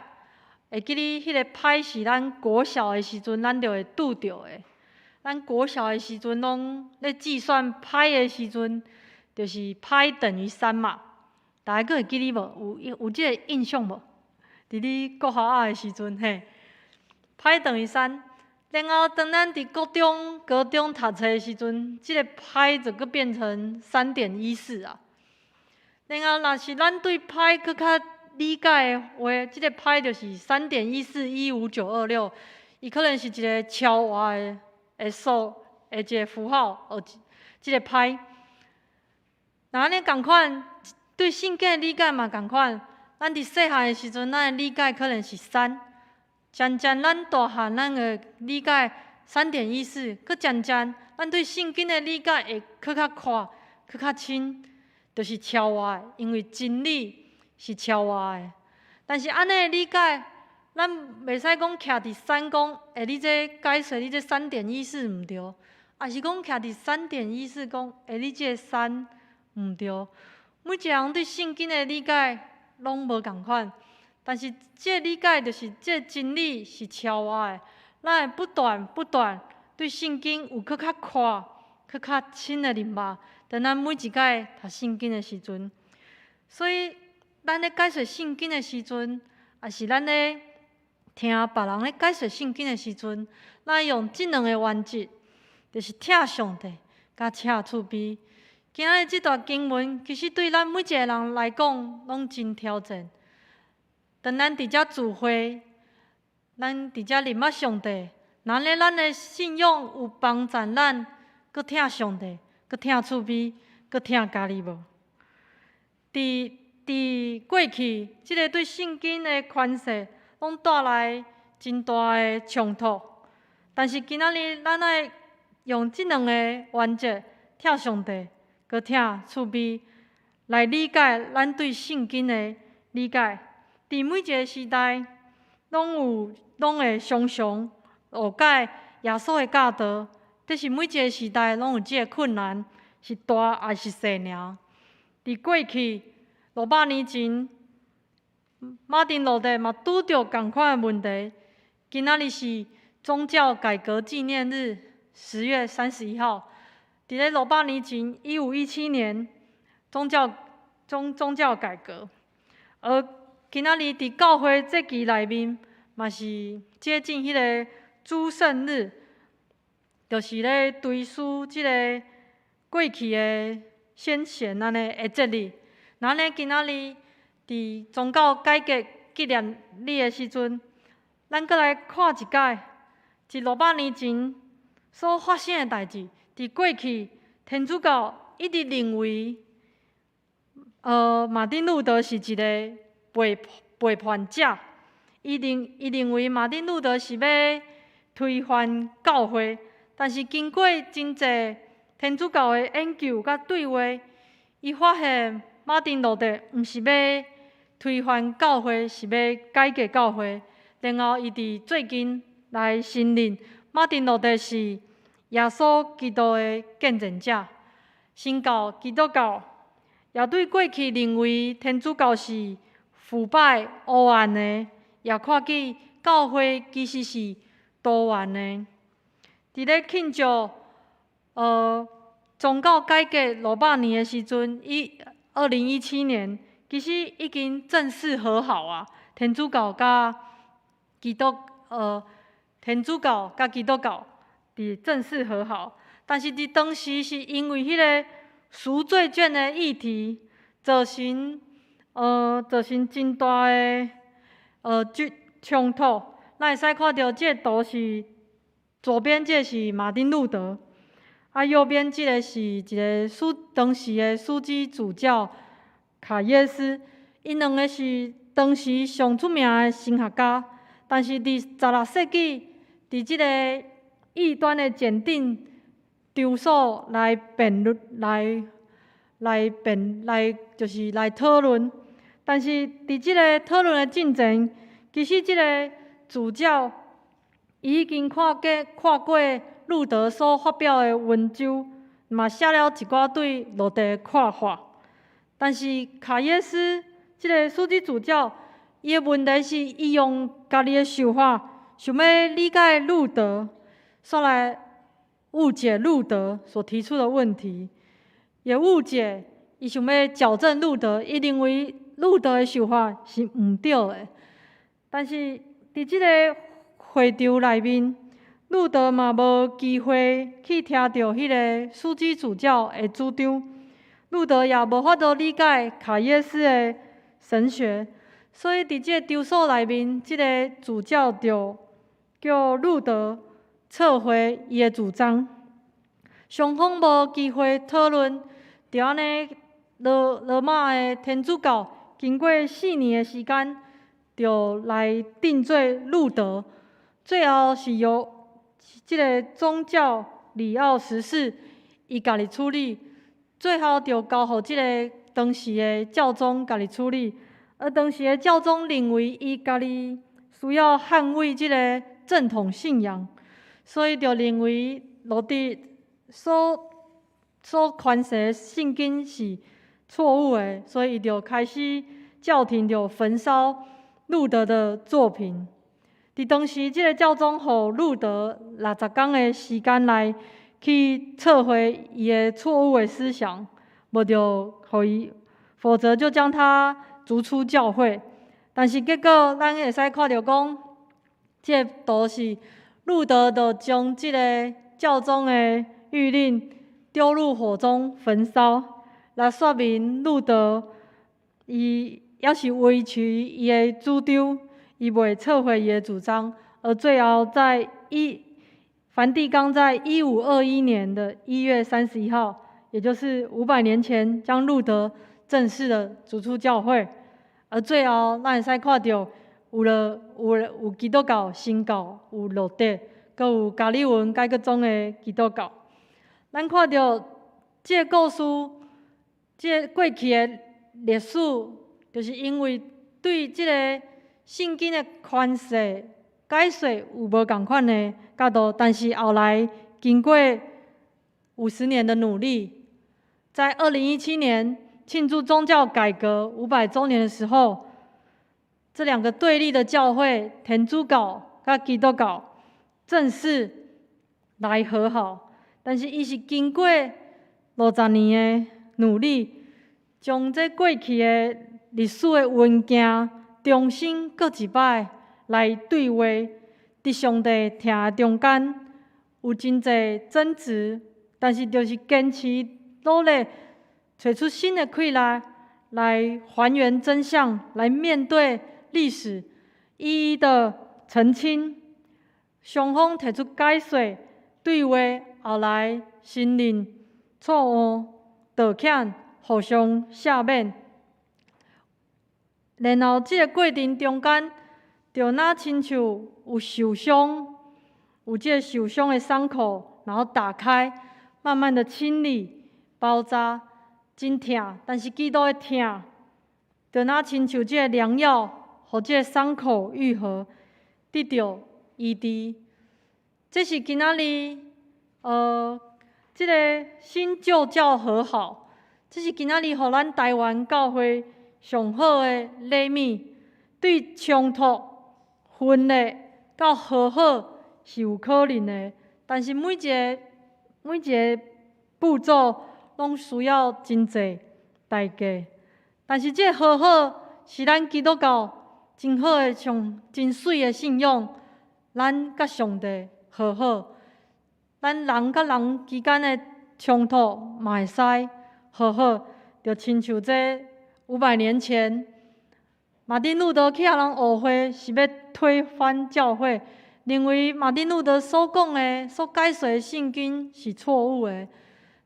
會記得彼個 pi 是咱國小的時陣，咱就會拄著的。咱國小的時陣攏咧計算 pi 的時陣，就是 pi 等於三嘛。大家閣會記得無？有這个印象無？佇你國小仔的時陣，嘿，pi 等於三。然後當咱佇國中、高中讀冊的時陣，這个 pi 就閣變成3.14啊。然後若是咱對 pi 閣較理解的話，這个 pi 就是3.1415926，伊可能是一个超活的數的一个符號，哦，這个 pi。若按呢仝款，對聖經的理解嘛仝款。咱佇細漢的時陣，咱的理解可能是三。漸漸咱大漢，咱會理解3.14，閣漸漸，咱對聖經的理解會閣較闊、閣較深，就是超越的，因為真理是超越的。但是按呢的理解，咱袂使講徛佇三講，欸，你這解說你這三點一四毋對，抑是講徛佇三點一四講，欸，你這三毋對。每一个人對聖經的理解攏無仝款，但是這理解就是這真理是超越的，咱會不斷不斷對聖經有閣較闊、閣較深的認捌。當咱每一擺讀聖經的時陣，所以咱咧解說聖經的時陣，抑是咱咧聽別人咧解說聖經的時陣，咱用這兩個原則，就是疼上帝佮疼厝邊。今仔日這段經文，其實對咱每一个人來講，攏真挑戰。當咱佇遮聚會，咱佇遮認捌上帝，若按呢咱的信仰有幫贊咱，閣疼上帝，閣疼厝邊，閣疼家己無？佇過去，這个對聖經的詮釋，攏帶來真大的衝突。但是今仔日，咱愛用這兩個原則，疼上帝，閣疼厝邊，來理解咱對聖經的理解。佇每一个時代，攏有攏會常常誤解耶穌的教導。這是每一个時代攏有這个困難，是大抑是細爾。佇過去600年前，馬丁路德嘛拄著仝款的問題。今仔日是宗教改革紀念日，10月31號。佇咧600年前，1517年，宗教改革。而今仔日佇教會節期內面，嘛是接近彼个諸聖日，就是咧追思這个過去的先賢按呢的節日。那按呢今仔日佇宗教改革紀念日的時陣，咱閣來看一擺，佇600年前所發生的代誌。佇過去，天主教一直認為，馬丁路德是一個背叛者。伊認為馬丁路德是欲推翻教會，但是經過真濟天主教的研究佮對話，伊發現馬丁路德毋是欲推翻教會，是欲改革教會。然後伊佇最近來承認馬丁路德是耶穌基督的見證者。新教基督教也對過去認為天主教是腐敗黑暗的，也看見教會其實是多元的。佇咧慶祝宗教改革600年的時陣，2017年其實已經正式和好啊，天主教佮基督教佇正式和好。但是佇當時是因為彼个贖罪券的議題，造成真大的衝突。咱會使看著這个圖是左邊這个是馬丁路德，啊右邊這个是一个當時的樞機主教卡耶斯，𪜶兩个是當時上出名的神學家。但是佇16世紀，佇這个異端的檢定場所來辯論，來來辯來就是來討論。但是佇這个討論的進前，其實這个主教伊已經看過路德所發表的文章，嘛寫了一寡對路德的看法。但是卡耶斯這个樞機主教，伊的問題是，伊用家己的想法，想欲理解路德，煞來誤解路德所提出的問題，也誤解伊想欲矯正路德，伊認為路德的想法是毋對的。但是佇這个會場內面，路德嘛無機會去聽著彼个樞機主教的主張，路德也無法度理解卡耶斯的神學，所以佇這个場所內面，這个主教就叫路德撤回伊的主張，雙方無機會討論，就按呢，羅馬的天主教經過4年的時間，就來定罪路德，最後是由這个宗教里奧十世伊家己處理，最後就交予這个當時的教宗家己處理。而當時的教宗認為伊家己需要捍衛這个正統信仰，所以就認為路德所傳授的聖經是錯誤的，所以伊就開始教廷就焚燒路德的作品。佇當時，這个教宗予路德60工的時間來去撤回伊的錯誤的思想，無就予伊，否則就將他逐出教會。但是結果，咱會使看著講，這个圖是路德就將這个教宗的諭令丟入火中焚燒，來說明路德伊猶是維持伊的主張，伊袂撤回伊的主張。而最後在梵蒂岡在1521年的1月31號，也就是500年前，將路德正式的逐出教會。而最後，咱會使看著有了有有基督教、新教，有路德，閣有加爾文改革宗的基督教。咱看著這个故事，這个過去的歷史，就是因為對這个聖經的詮釋、解說有無仝款的角度，但是後來經過50年的努力，在2017年慶祝宗教改革500週年的時候，這兩個對立的教會，天主教佮基督教，正式來和好。但是，伊是經過60年的努力，將這過去的歷史的文件重新閣一擺來對話。佇上帝疼的中間有真濟爭執，但是就是堅持努力，揣出新的氣力來還原真相，來面對歷史，一一的澄清。雙方提出解說、對話，後來承認錯誤、道歉、互相赦免。然後這個過程中間，就若親像有受傷，有這個受傷的傷口，然後打開，慢慢的清理、包紮，真疼，但是基督的疼，就若親像這個良藥，予這個傷口愈合，得著醫治。這是今仔日，這個新舊教和好，這是今仔日予咱台灣教會上好的禮物，對衝突、分裂到和好是有可能的，但是每一個步驟攏需要真濟代價。但是這個和好是咱基督教真好的、上真媠的信仰，咱佮上帝和好，咱人佮人之間的衝突嘛會使和好，就親像這500年前，馬丁路德去予人誤會是欲推翻教會，認為馬丁路德所講的、所解說的聖經是錯誤的。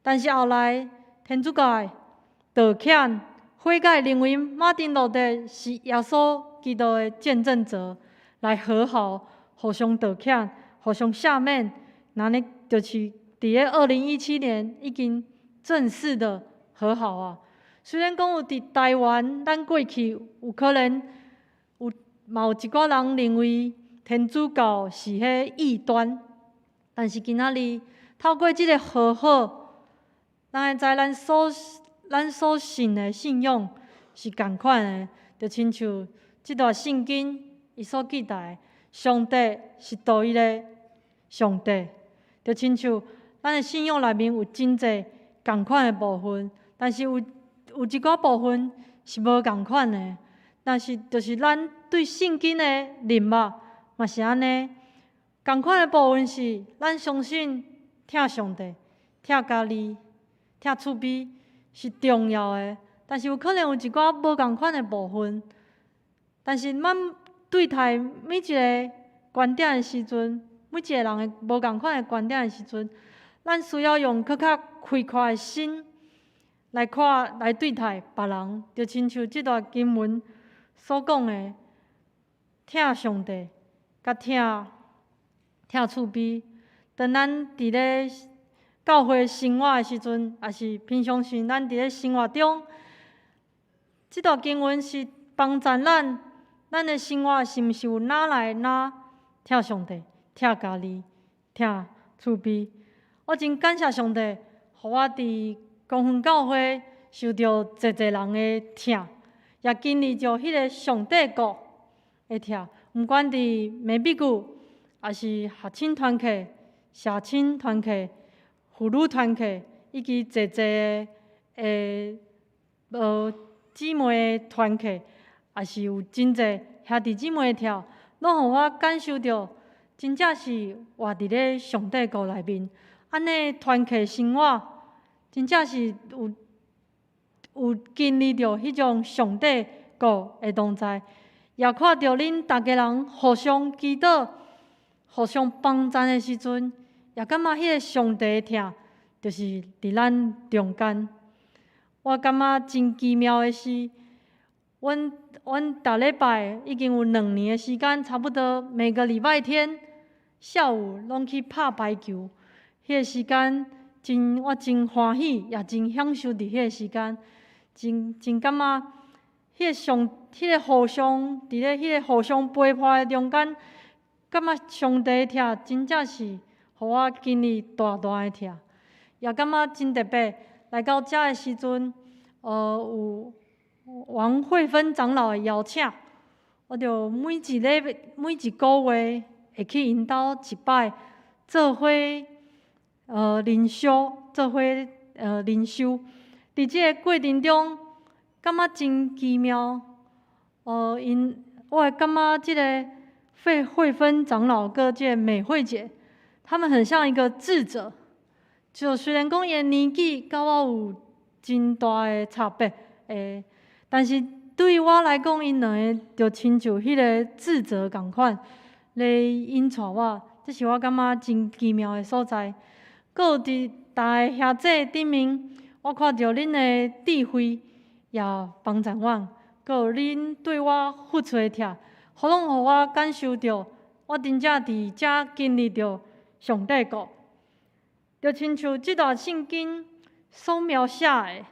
但是後來天主教的道歉悔改，認為馬丁路德是耶穌基督的見證者，來和好，互相道歉，互相赦免，那呢就是佇咧2017年已經正式的和好啊。雖然講有佇台灣，咱過去有可能有嘛有一寡人認為天主教是彼異端，但是今仔日透過這個和好，咱會知咱所信的信仰是仝款的，就親像這段聖經伊所記載，上帝是獨一的上帝，就親像咱的信仰內面有真濟仝款的部分，但是有一寡部分是無仝款的，但是就是咱對聖經的認捌嘛是按呢。仝款的部分是咱相信疼上帝、疼家己、疼厝邊是重要的，但是有可能有一寡無仝款的部分。但是咱對待每一個觀點的時陣，每一個人的無仝款的觀點的時陣，咱需要用閣較開闊的心來看、來對待別人，就親像這段經文所講的，疼上帝，佮疼厝邊。當咱佇咧教會生活的時陣，抑是平常時咱佇咧生活中，這段經文是幫助咱，咱的生活是毋是有哪來哪疼上帝、疼家己、疼厝邊？我真感謝上帝，予我佇光復教會受著濟濟人的疼，也經歷著彼個上帝國的疼。毋管佇美比谷，抑是學青團契、社青團契、婦女團契，以及濟濟的姊妹的團契，也是有真濟兄弟姊妹的疼，攏予我感受著，真正是活佇咧上帝國內面。按呢團契生活，真正是有經歷著彼種上帝國的同在，也看著恁逐家人互相祈禱、互相幫贊的時陣，也感覺彼個上帝的疼，就是佇咱中間。我感覺真奇妙的是，阮逐禮拜已經有2年的時間，差不多每個禮拜天下午攏去拍排球。彼個時間真，我真歡喜，也真享受佇彼個時間，真感覺彼個上，彼個互相佇咧彼個互相陪伴的中間，感覺上帝的疼真正是予我經歷大大的疼，也感覺真特別。來到遮的時陣，有王慧芬長老的邀請，我著每一禮拜、每一個月會去𪜶兜一擺，做伙靈修，做伙靈修。佇這个過程中，感覺真奇妙。𪜶我會感覺這个費慧芬長老佮這个美惠姐，他們很像一個智者。就雖然講伊的年紀佮我有真大的差別，但是對我來講，𪜶兩个就親像彼个智者仝款咧引帶我，這是我感覺真奇妙的所在。閣有佇逐个兄姊頂面，我看著恁的智慧也幫助我，閣有恁對我付出的疼，予攏予我感受著，我真正佇遮經歷著上帝國。就親像這段聖經所描寫的，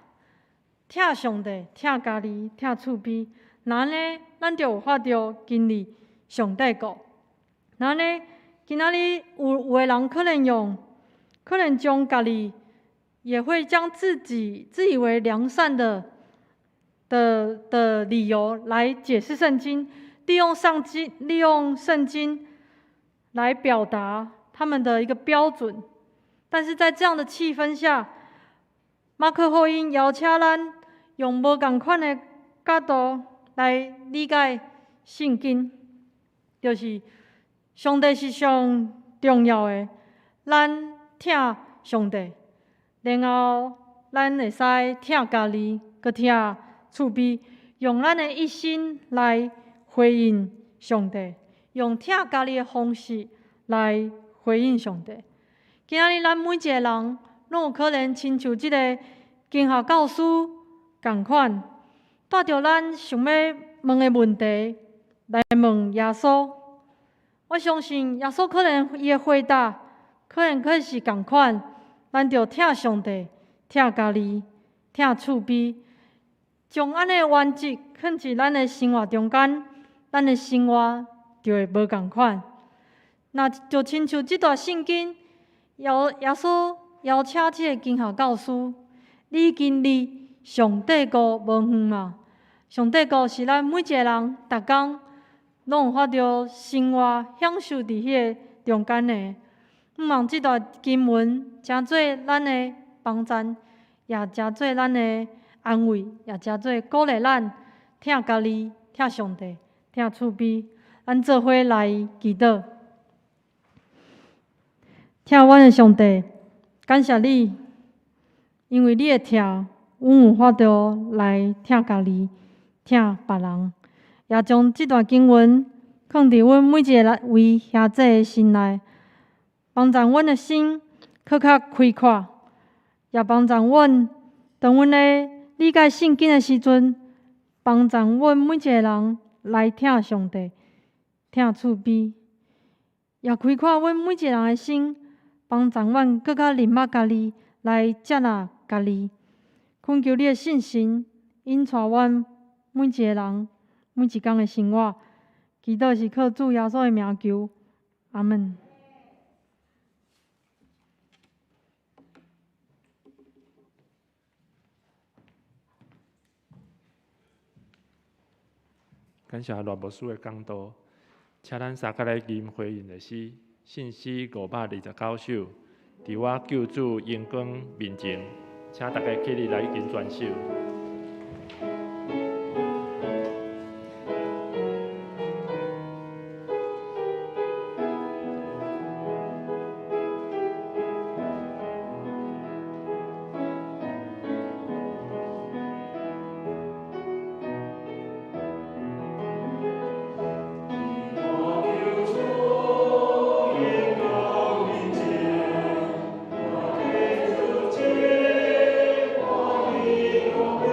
疼上帝、疼家己、疼厝邊，若按呢，咱就有法度經歷上帝國。若按呢，今仔日有的人可能用，可能將家己，也會將自己自以為良善的理由來解釋聖經，利用聖經來表達他們的一個標準。但是在這樣的氣氛下，馬可福音邀請咱用無仝款的角度來理解聖經，就是上帝是上重要的，咱疼上帝，然後咱會使疼家己，閣疼厝邊，用咱的一生來回應上帝，用疼家己的方式來回應上帝。今仔日咱每一个人，攏有可能親像這个經學教師仝款，帶著咱想欲問的問題來問耶穌。我相信耶穌可能伊的回答，可能閣是仝款，咱著疼上帝、疼家己、疼厝邊，將按呢原則放佇咱的生活中間，咱的生活就會無仝款。若就親像這段聖經，耶穌邀請這個經學教師，你已經離上帝國無遠啊！上帝國是咱每一个人逐工攏有法度生活享受佇彼个中間的。毋望這段經文成做咱的幫助，也成做咱的安慰，也成做鼓勵咱疼家己、疼上帝、疼厝邊。咱做伙來祈禱。疼阮的上帝，感謝你，因為你的疼，阮有法度來疼家己、疼別人，也將這段經文放佇阮每一个位兄姊的心內，幫助阮的心閣較開闊，也幫助阮當阮咧理解聖經的時陣，幫助阮每一个人來疼上帝、疼厝邊，也開闊阮每一个人的心。幫助阮閣較認捌家己，來接納家己。懇求你的聖神引帶阮每一个人每一工的生活。祈禱是靠主耶穌的名求，阿們。感謝賴牧師的講道，請咱三個來吟回應的詩。信詩529首，佇我救主榮光面前，請大家起立來吟全首。我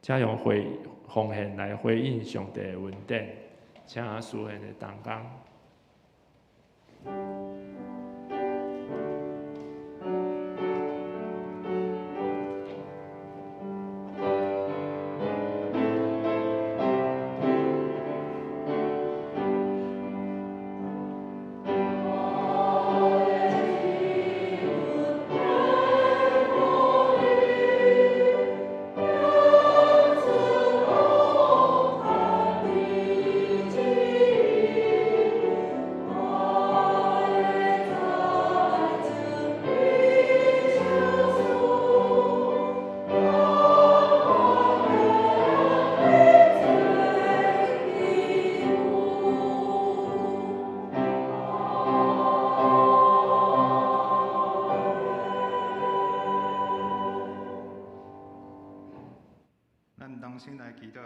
請用回奉獻來回應上帝的恩典，請司獻的同工。咱同心來祈禱，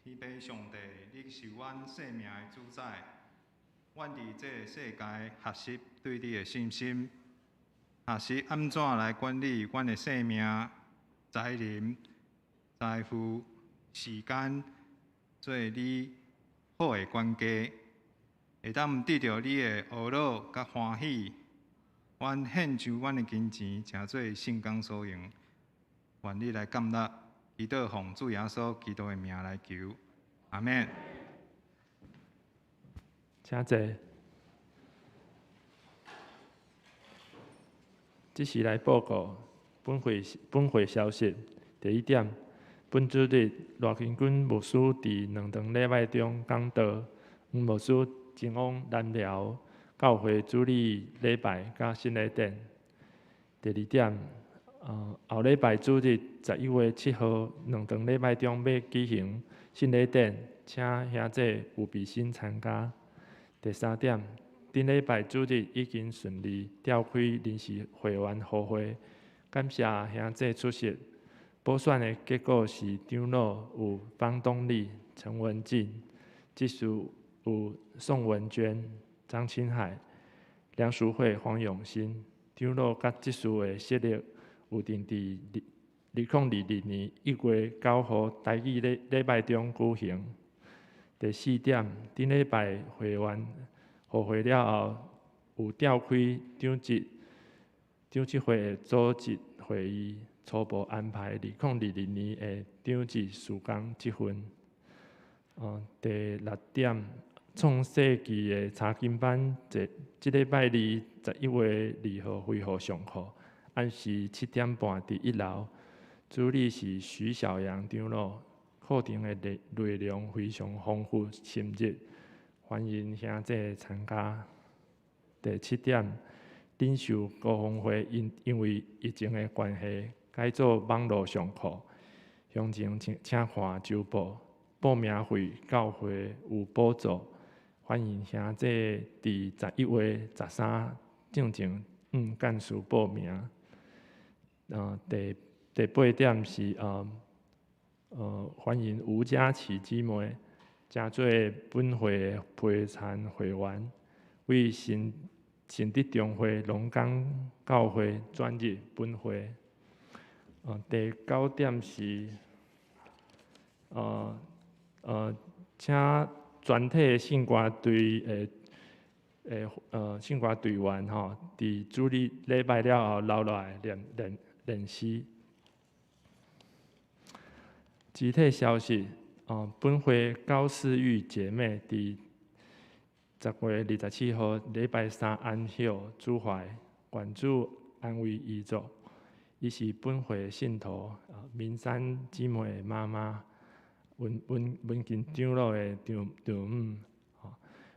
天父上帝，你是阮生命的主宰。阮佇這个世界學習對你的信心，學習按怎來管理阮的生命、才能、財富、時間，做你好的管家，會當得著你的呵咾佮歡喜。阮獻上阮的金錢，成做聖工所用。願你來感納，祈禱奉主耶穌基督的名來求，阿們。請坐。這時來報告本會消息。第一點，本主日賴金君牧師佇兩堂禮拜中講道，黃牧師前往南寮教會主禮禮拜佮聖禮典。第二點，後禮拜主日11月7號兩堂禮拜中欲舉行聖禮典，請兄弟有備心參加。第三點，頂禮拜主日已經順利召開臨時會員予會，感謝兄弟出席。補選的結果是長老有方東立、陳文進，執事有宋文娟、張清海、梁淑慧、黃永新。長老佮執事的設立有定佇2022年1月9號台語禮拜中舉行。第四點，頂禮拜會員予會了後，有召開長執會的組織會議，初步安排2022年的長執事工積分。第六點，創世紀的查經班，這禮拜二11月2號恢復上課，暗時7點半佇1樓，主理是徐小陽長老。課程的內容非常豐富深入，歡迎兄弟參加。第七點，領袖高峰會因為疫情的關係，改做網路上課，詳情請看週報。報名費教會有補助，歡迎兄弟佇11月13進前向幹事報名。第八點是歡迎吳佳琪姊妹，成做本會的陪餐會員，為新德中會龍崗教會轉入本會。第九點是，請全體的聖歌隊的聖歌隊員吼，佇主日禮拜了後留落來練習。肢體消息，本會高思玉姐妹佇10月27號禮拜三安息主懷，願主安慰遺族。伊是本會信徒，明山姊妹的媽媽，文靜長老的丈母，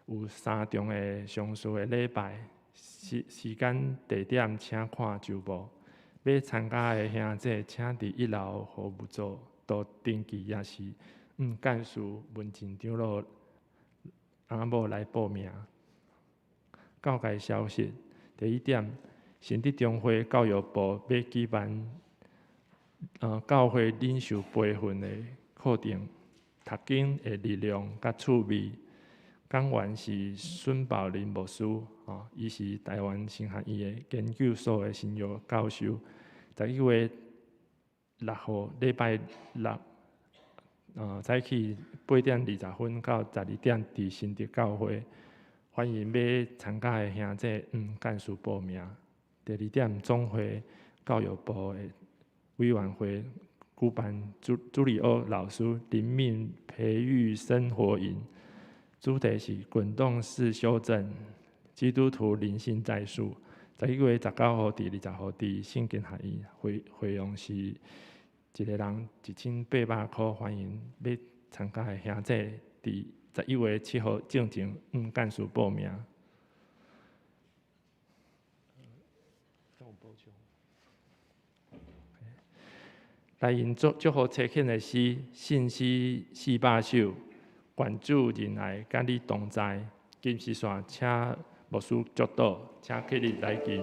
有三場的喪事的禮拜，時間地點請看週報。欲參加的兄弟，請佇1樓服務組都登記，也是幹事文靜長老翁仔某來報名。教界消息，第一點，新德中會教育部欲舉辦教會領袖培訓的課程，讀經的力量佮趣味。講員是孫寶林牧師，伊是台灣神學院的研究所的神學教授。11月6號，禮拜六，早起8點20分到12點，佇新竹教會，歡迎欲參加的兄弟干事報名。第二點，總會教育部的委員會舉辦朱里歐老師靈命培育生活營，主題是滾動式修正基督徒靈性載述。11月19號至20號，佇聖經學院，費用是一个人1800箍，歡迎欲參加的兄弟，佇11月7號進前向幹事報名。來因祝福差遣的詩，信詩400首，願主仁愛佮你同在。金絲線，請牧師祝禱，請起立來敬。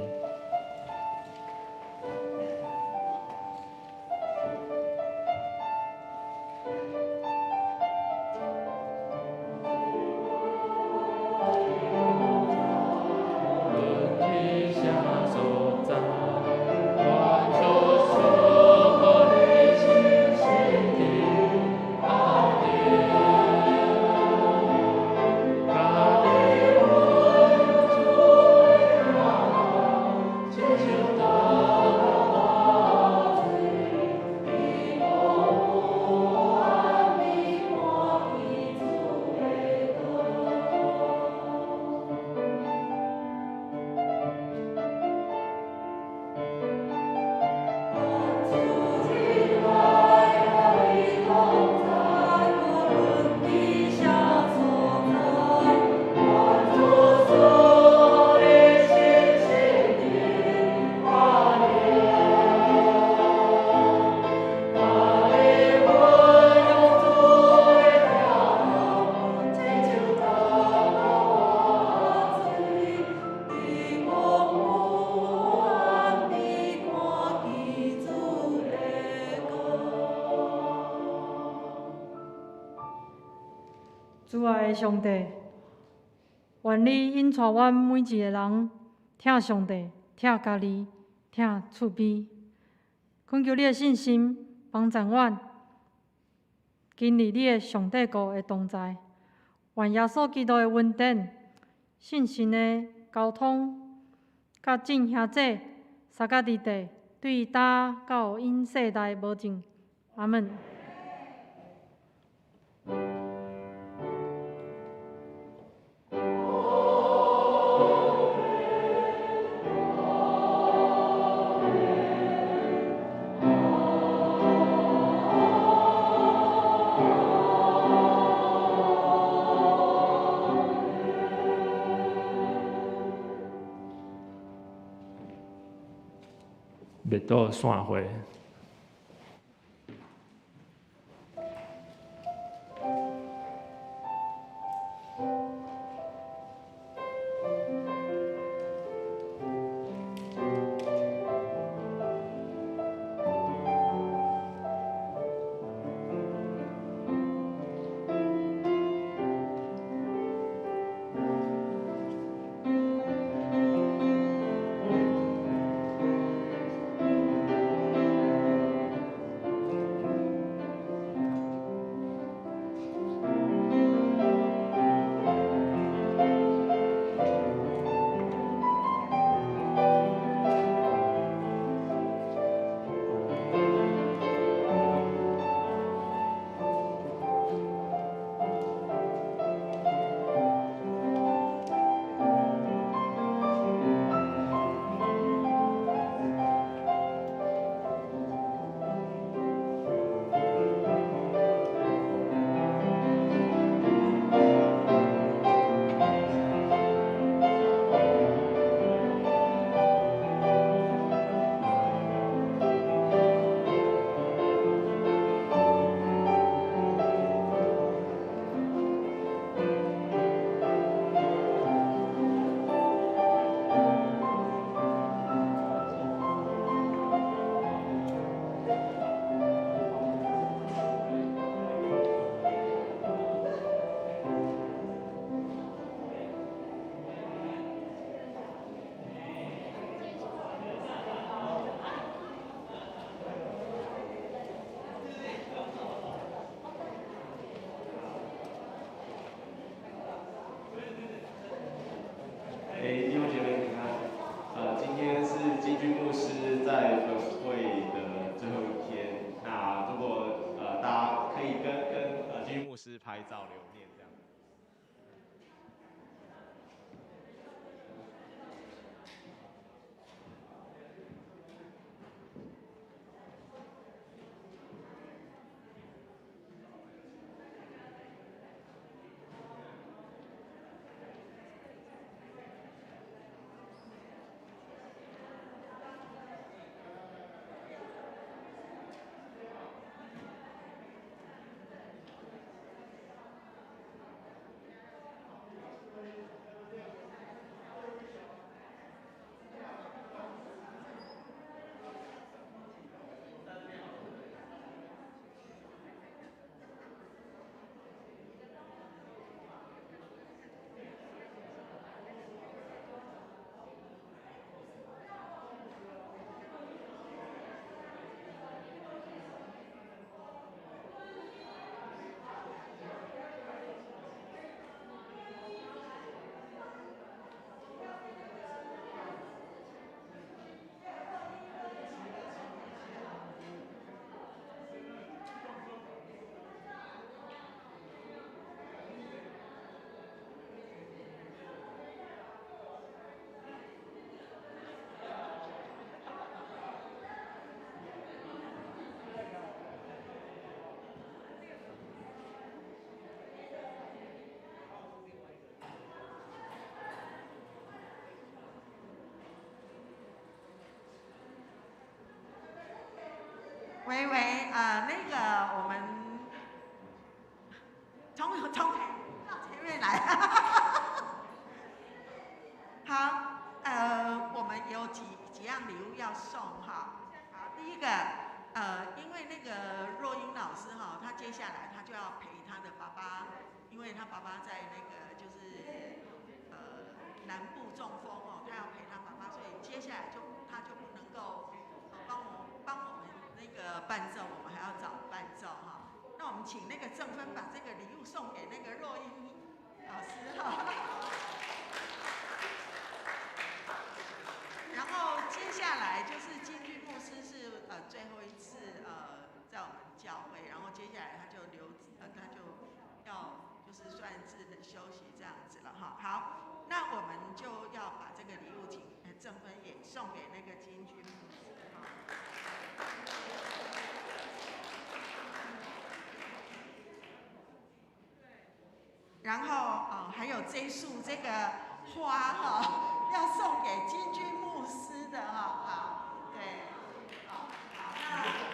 主愛的上帝，願你引帶阮每一个人疼上帝、疼家己、疼厝邊，懇求你的信心幫助阮經歷你的上帝國的同在。願耶穌基督的恩典、信心的交通，佮眾兄弟相佮佇地，對今到永世代無盡。阿們。默禱散會。照留念这样。喂喂，那个我们从到前面来，好，我们有几样礼物要送哈。好，第一个，因为那个若英老师哈，他接下来他就要陪他的爸爸，因为他爸爸在那个就是南部中风哦，他要陪他爸爸，所以接下来就他就不能够帮我们那个伴奏，我们还要找伴奏哈。那我们请那个郑芬把这个礼物送给那个若英老师哈。然后接下来就是金军牧师是最后一次在我们教会，然后接下来他就他就要就是算是休息这样子了哈。好，那我们就要把这个礼物请郑芬也送给那个金军牧师哈。然后还有这一束这个花哈，要送给金军牧师的哈，好，对，好，好，那。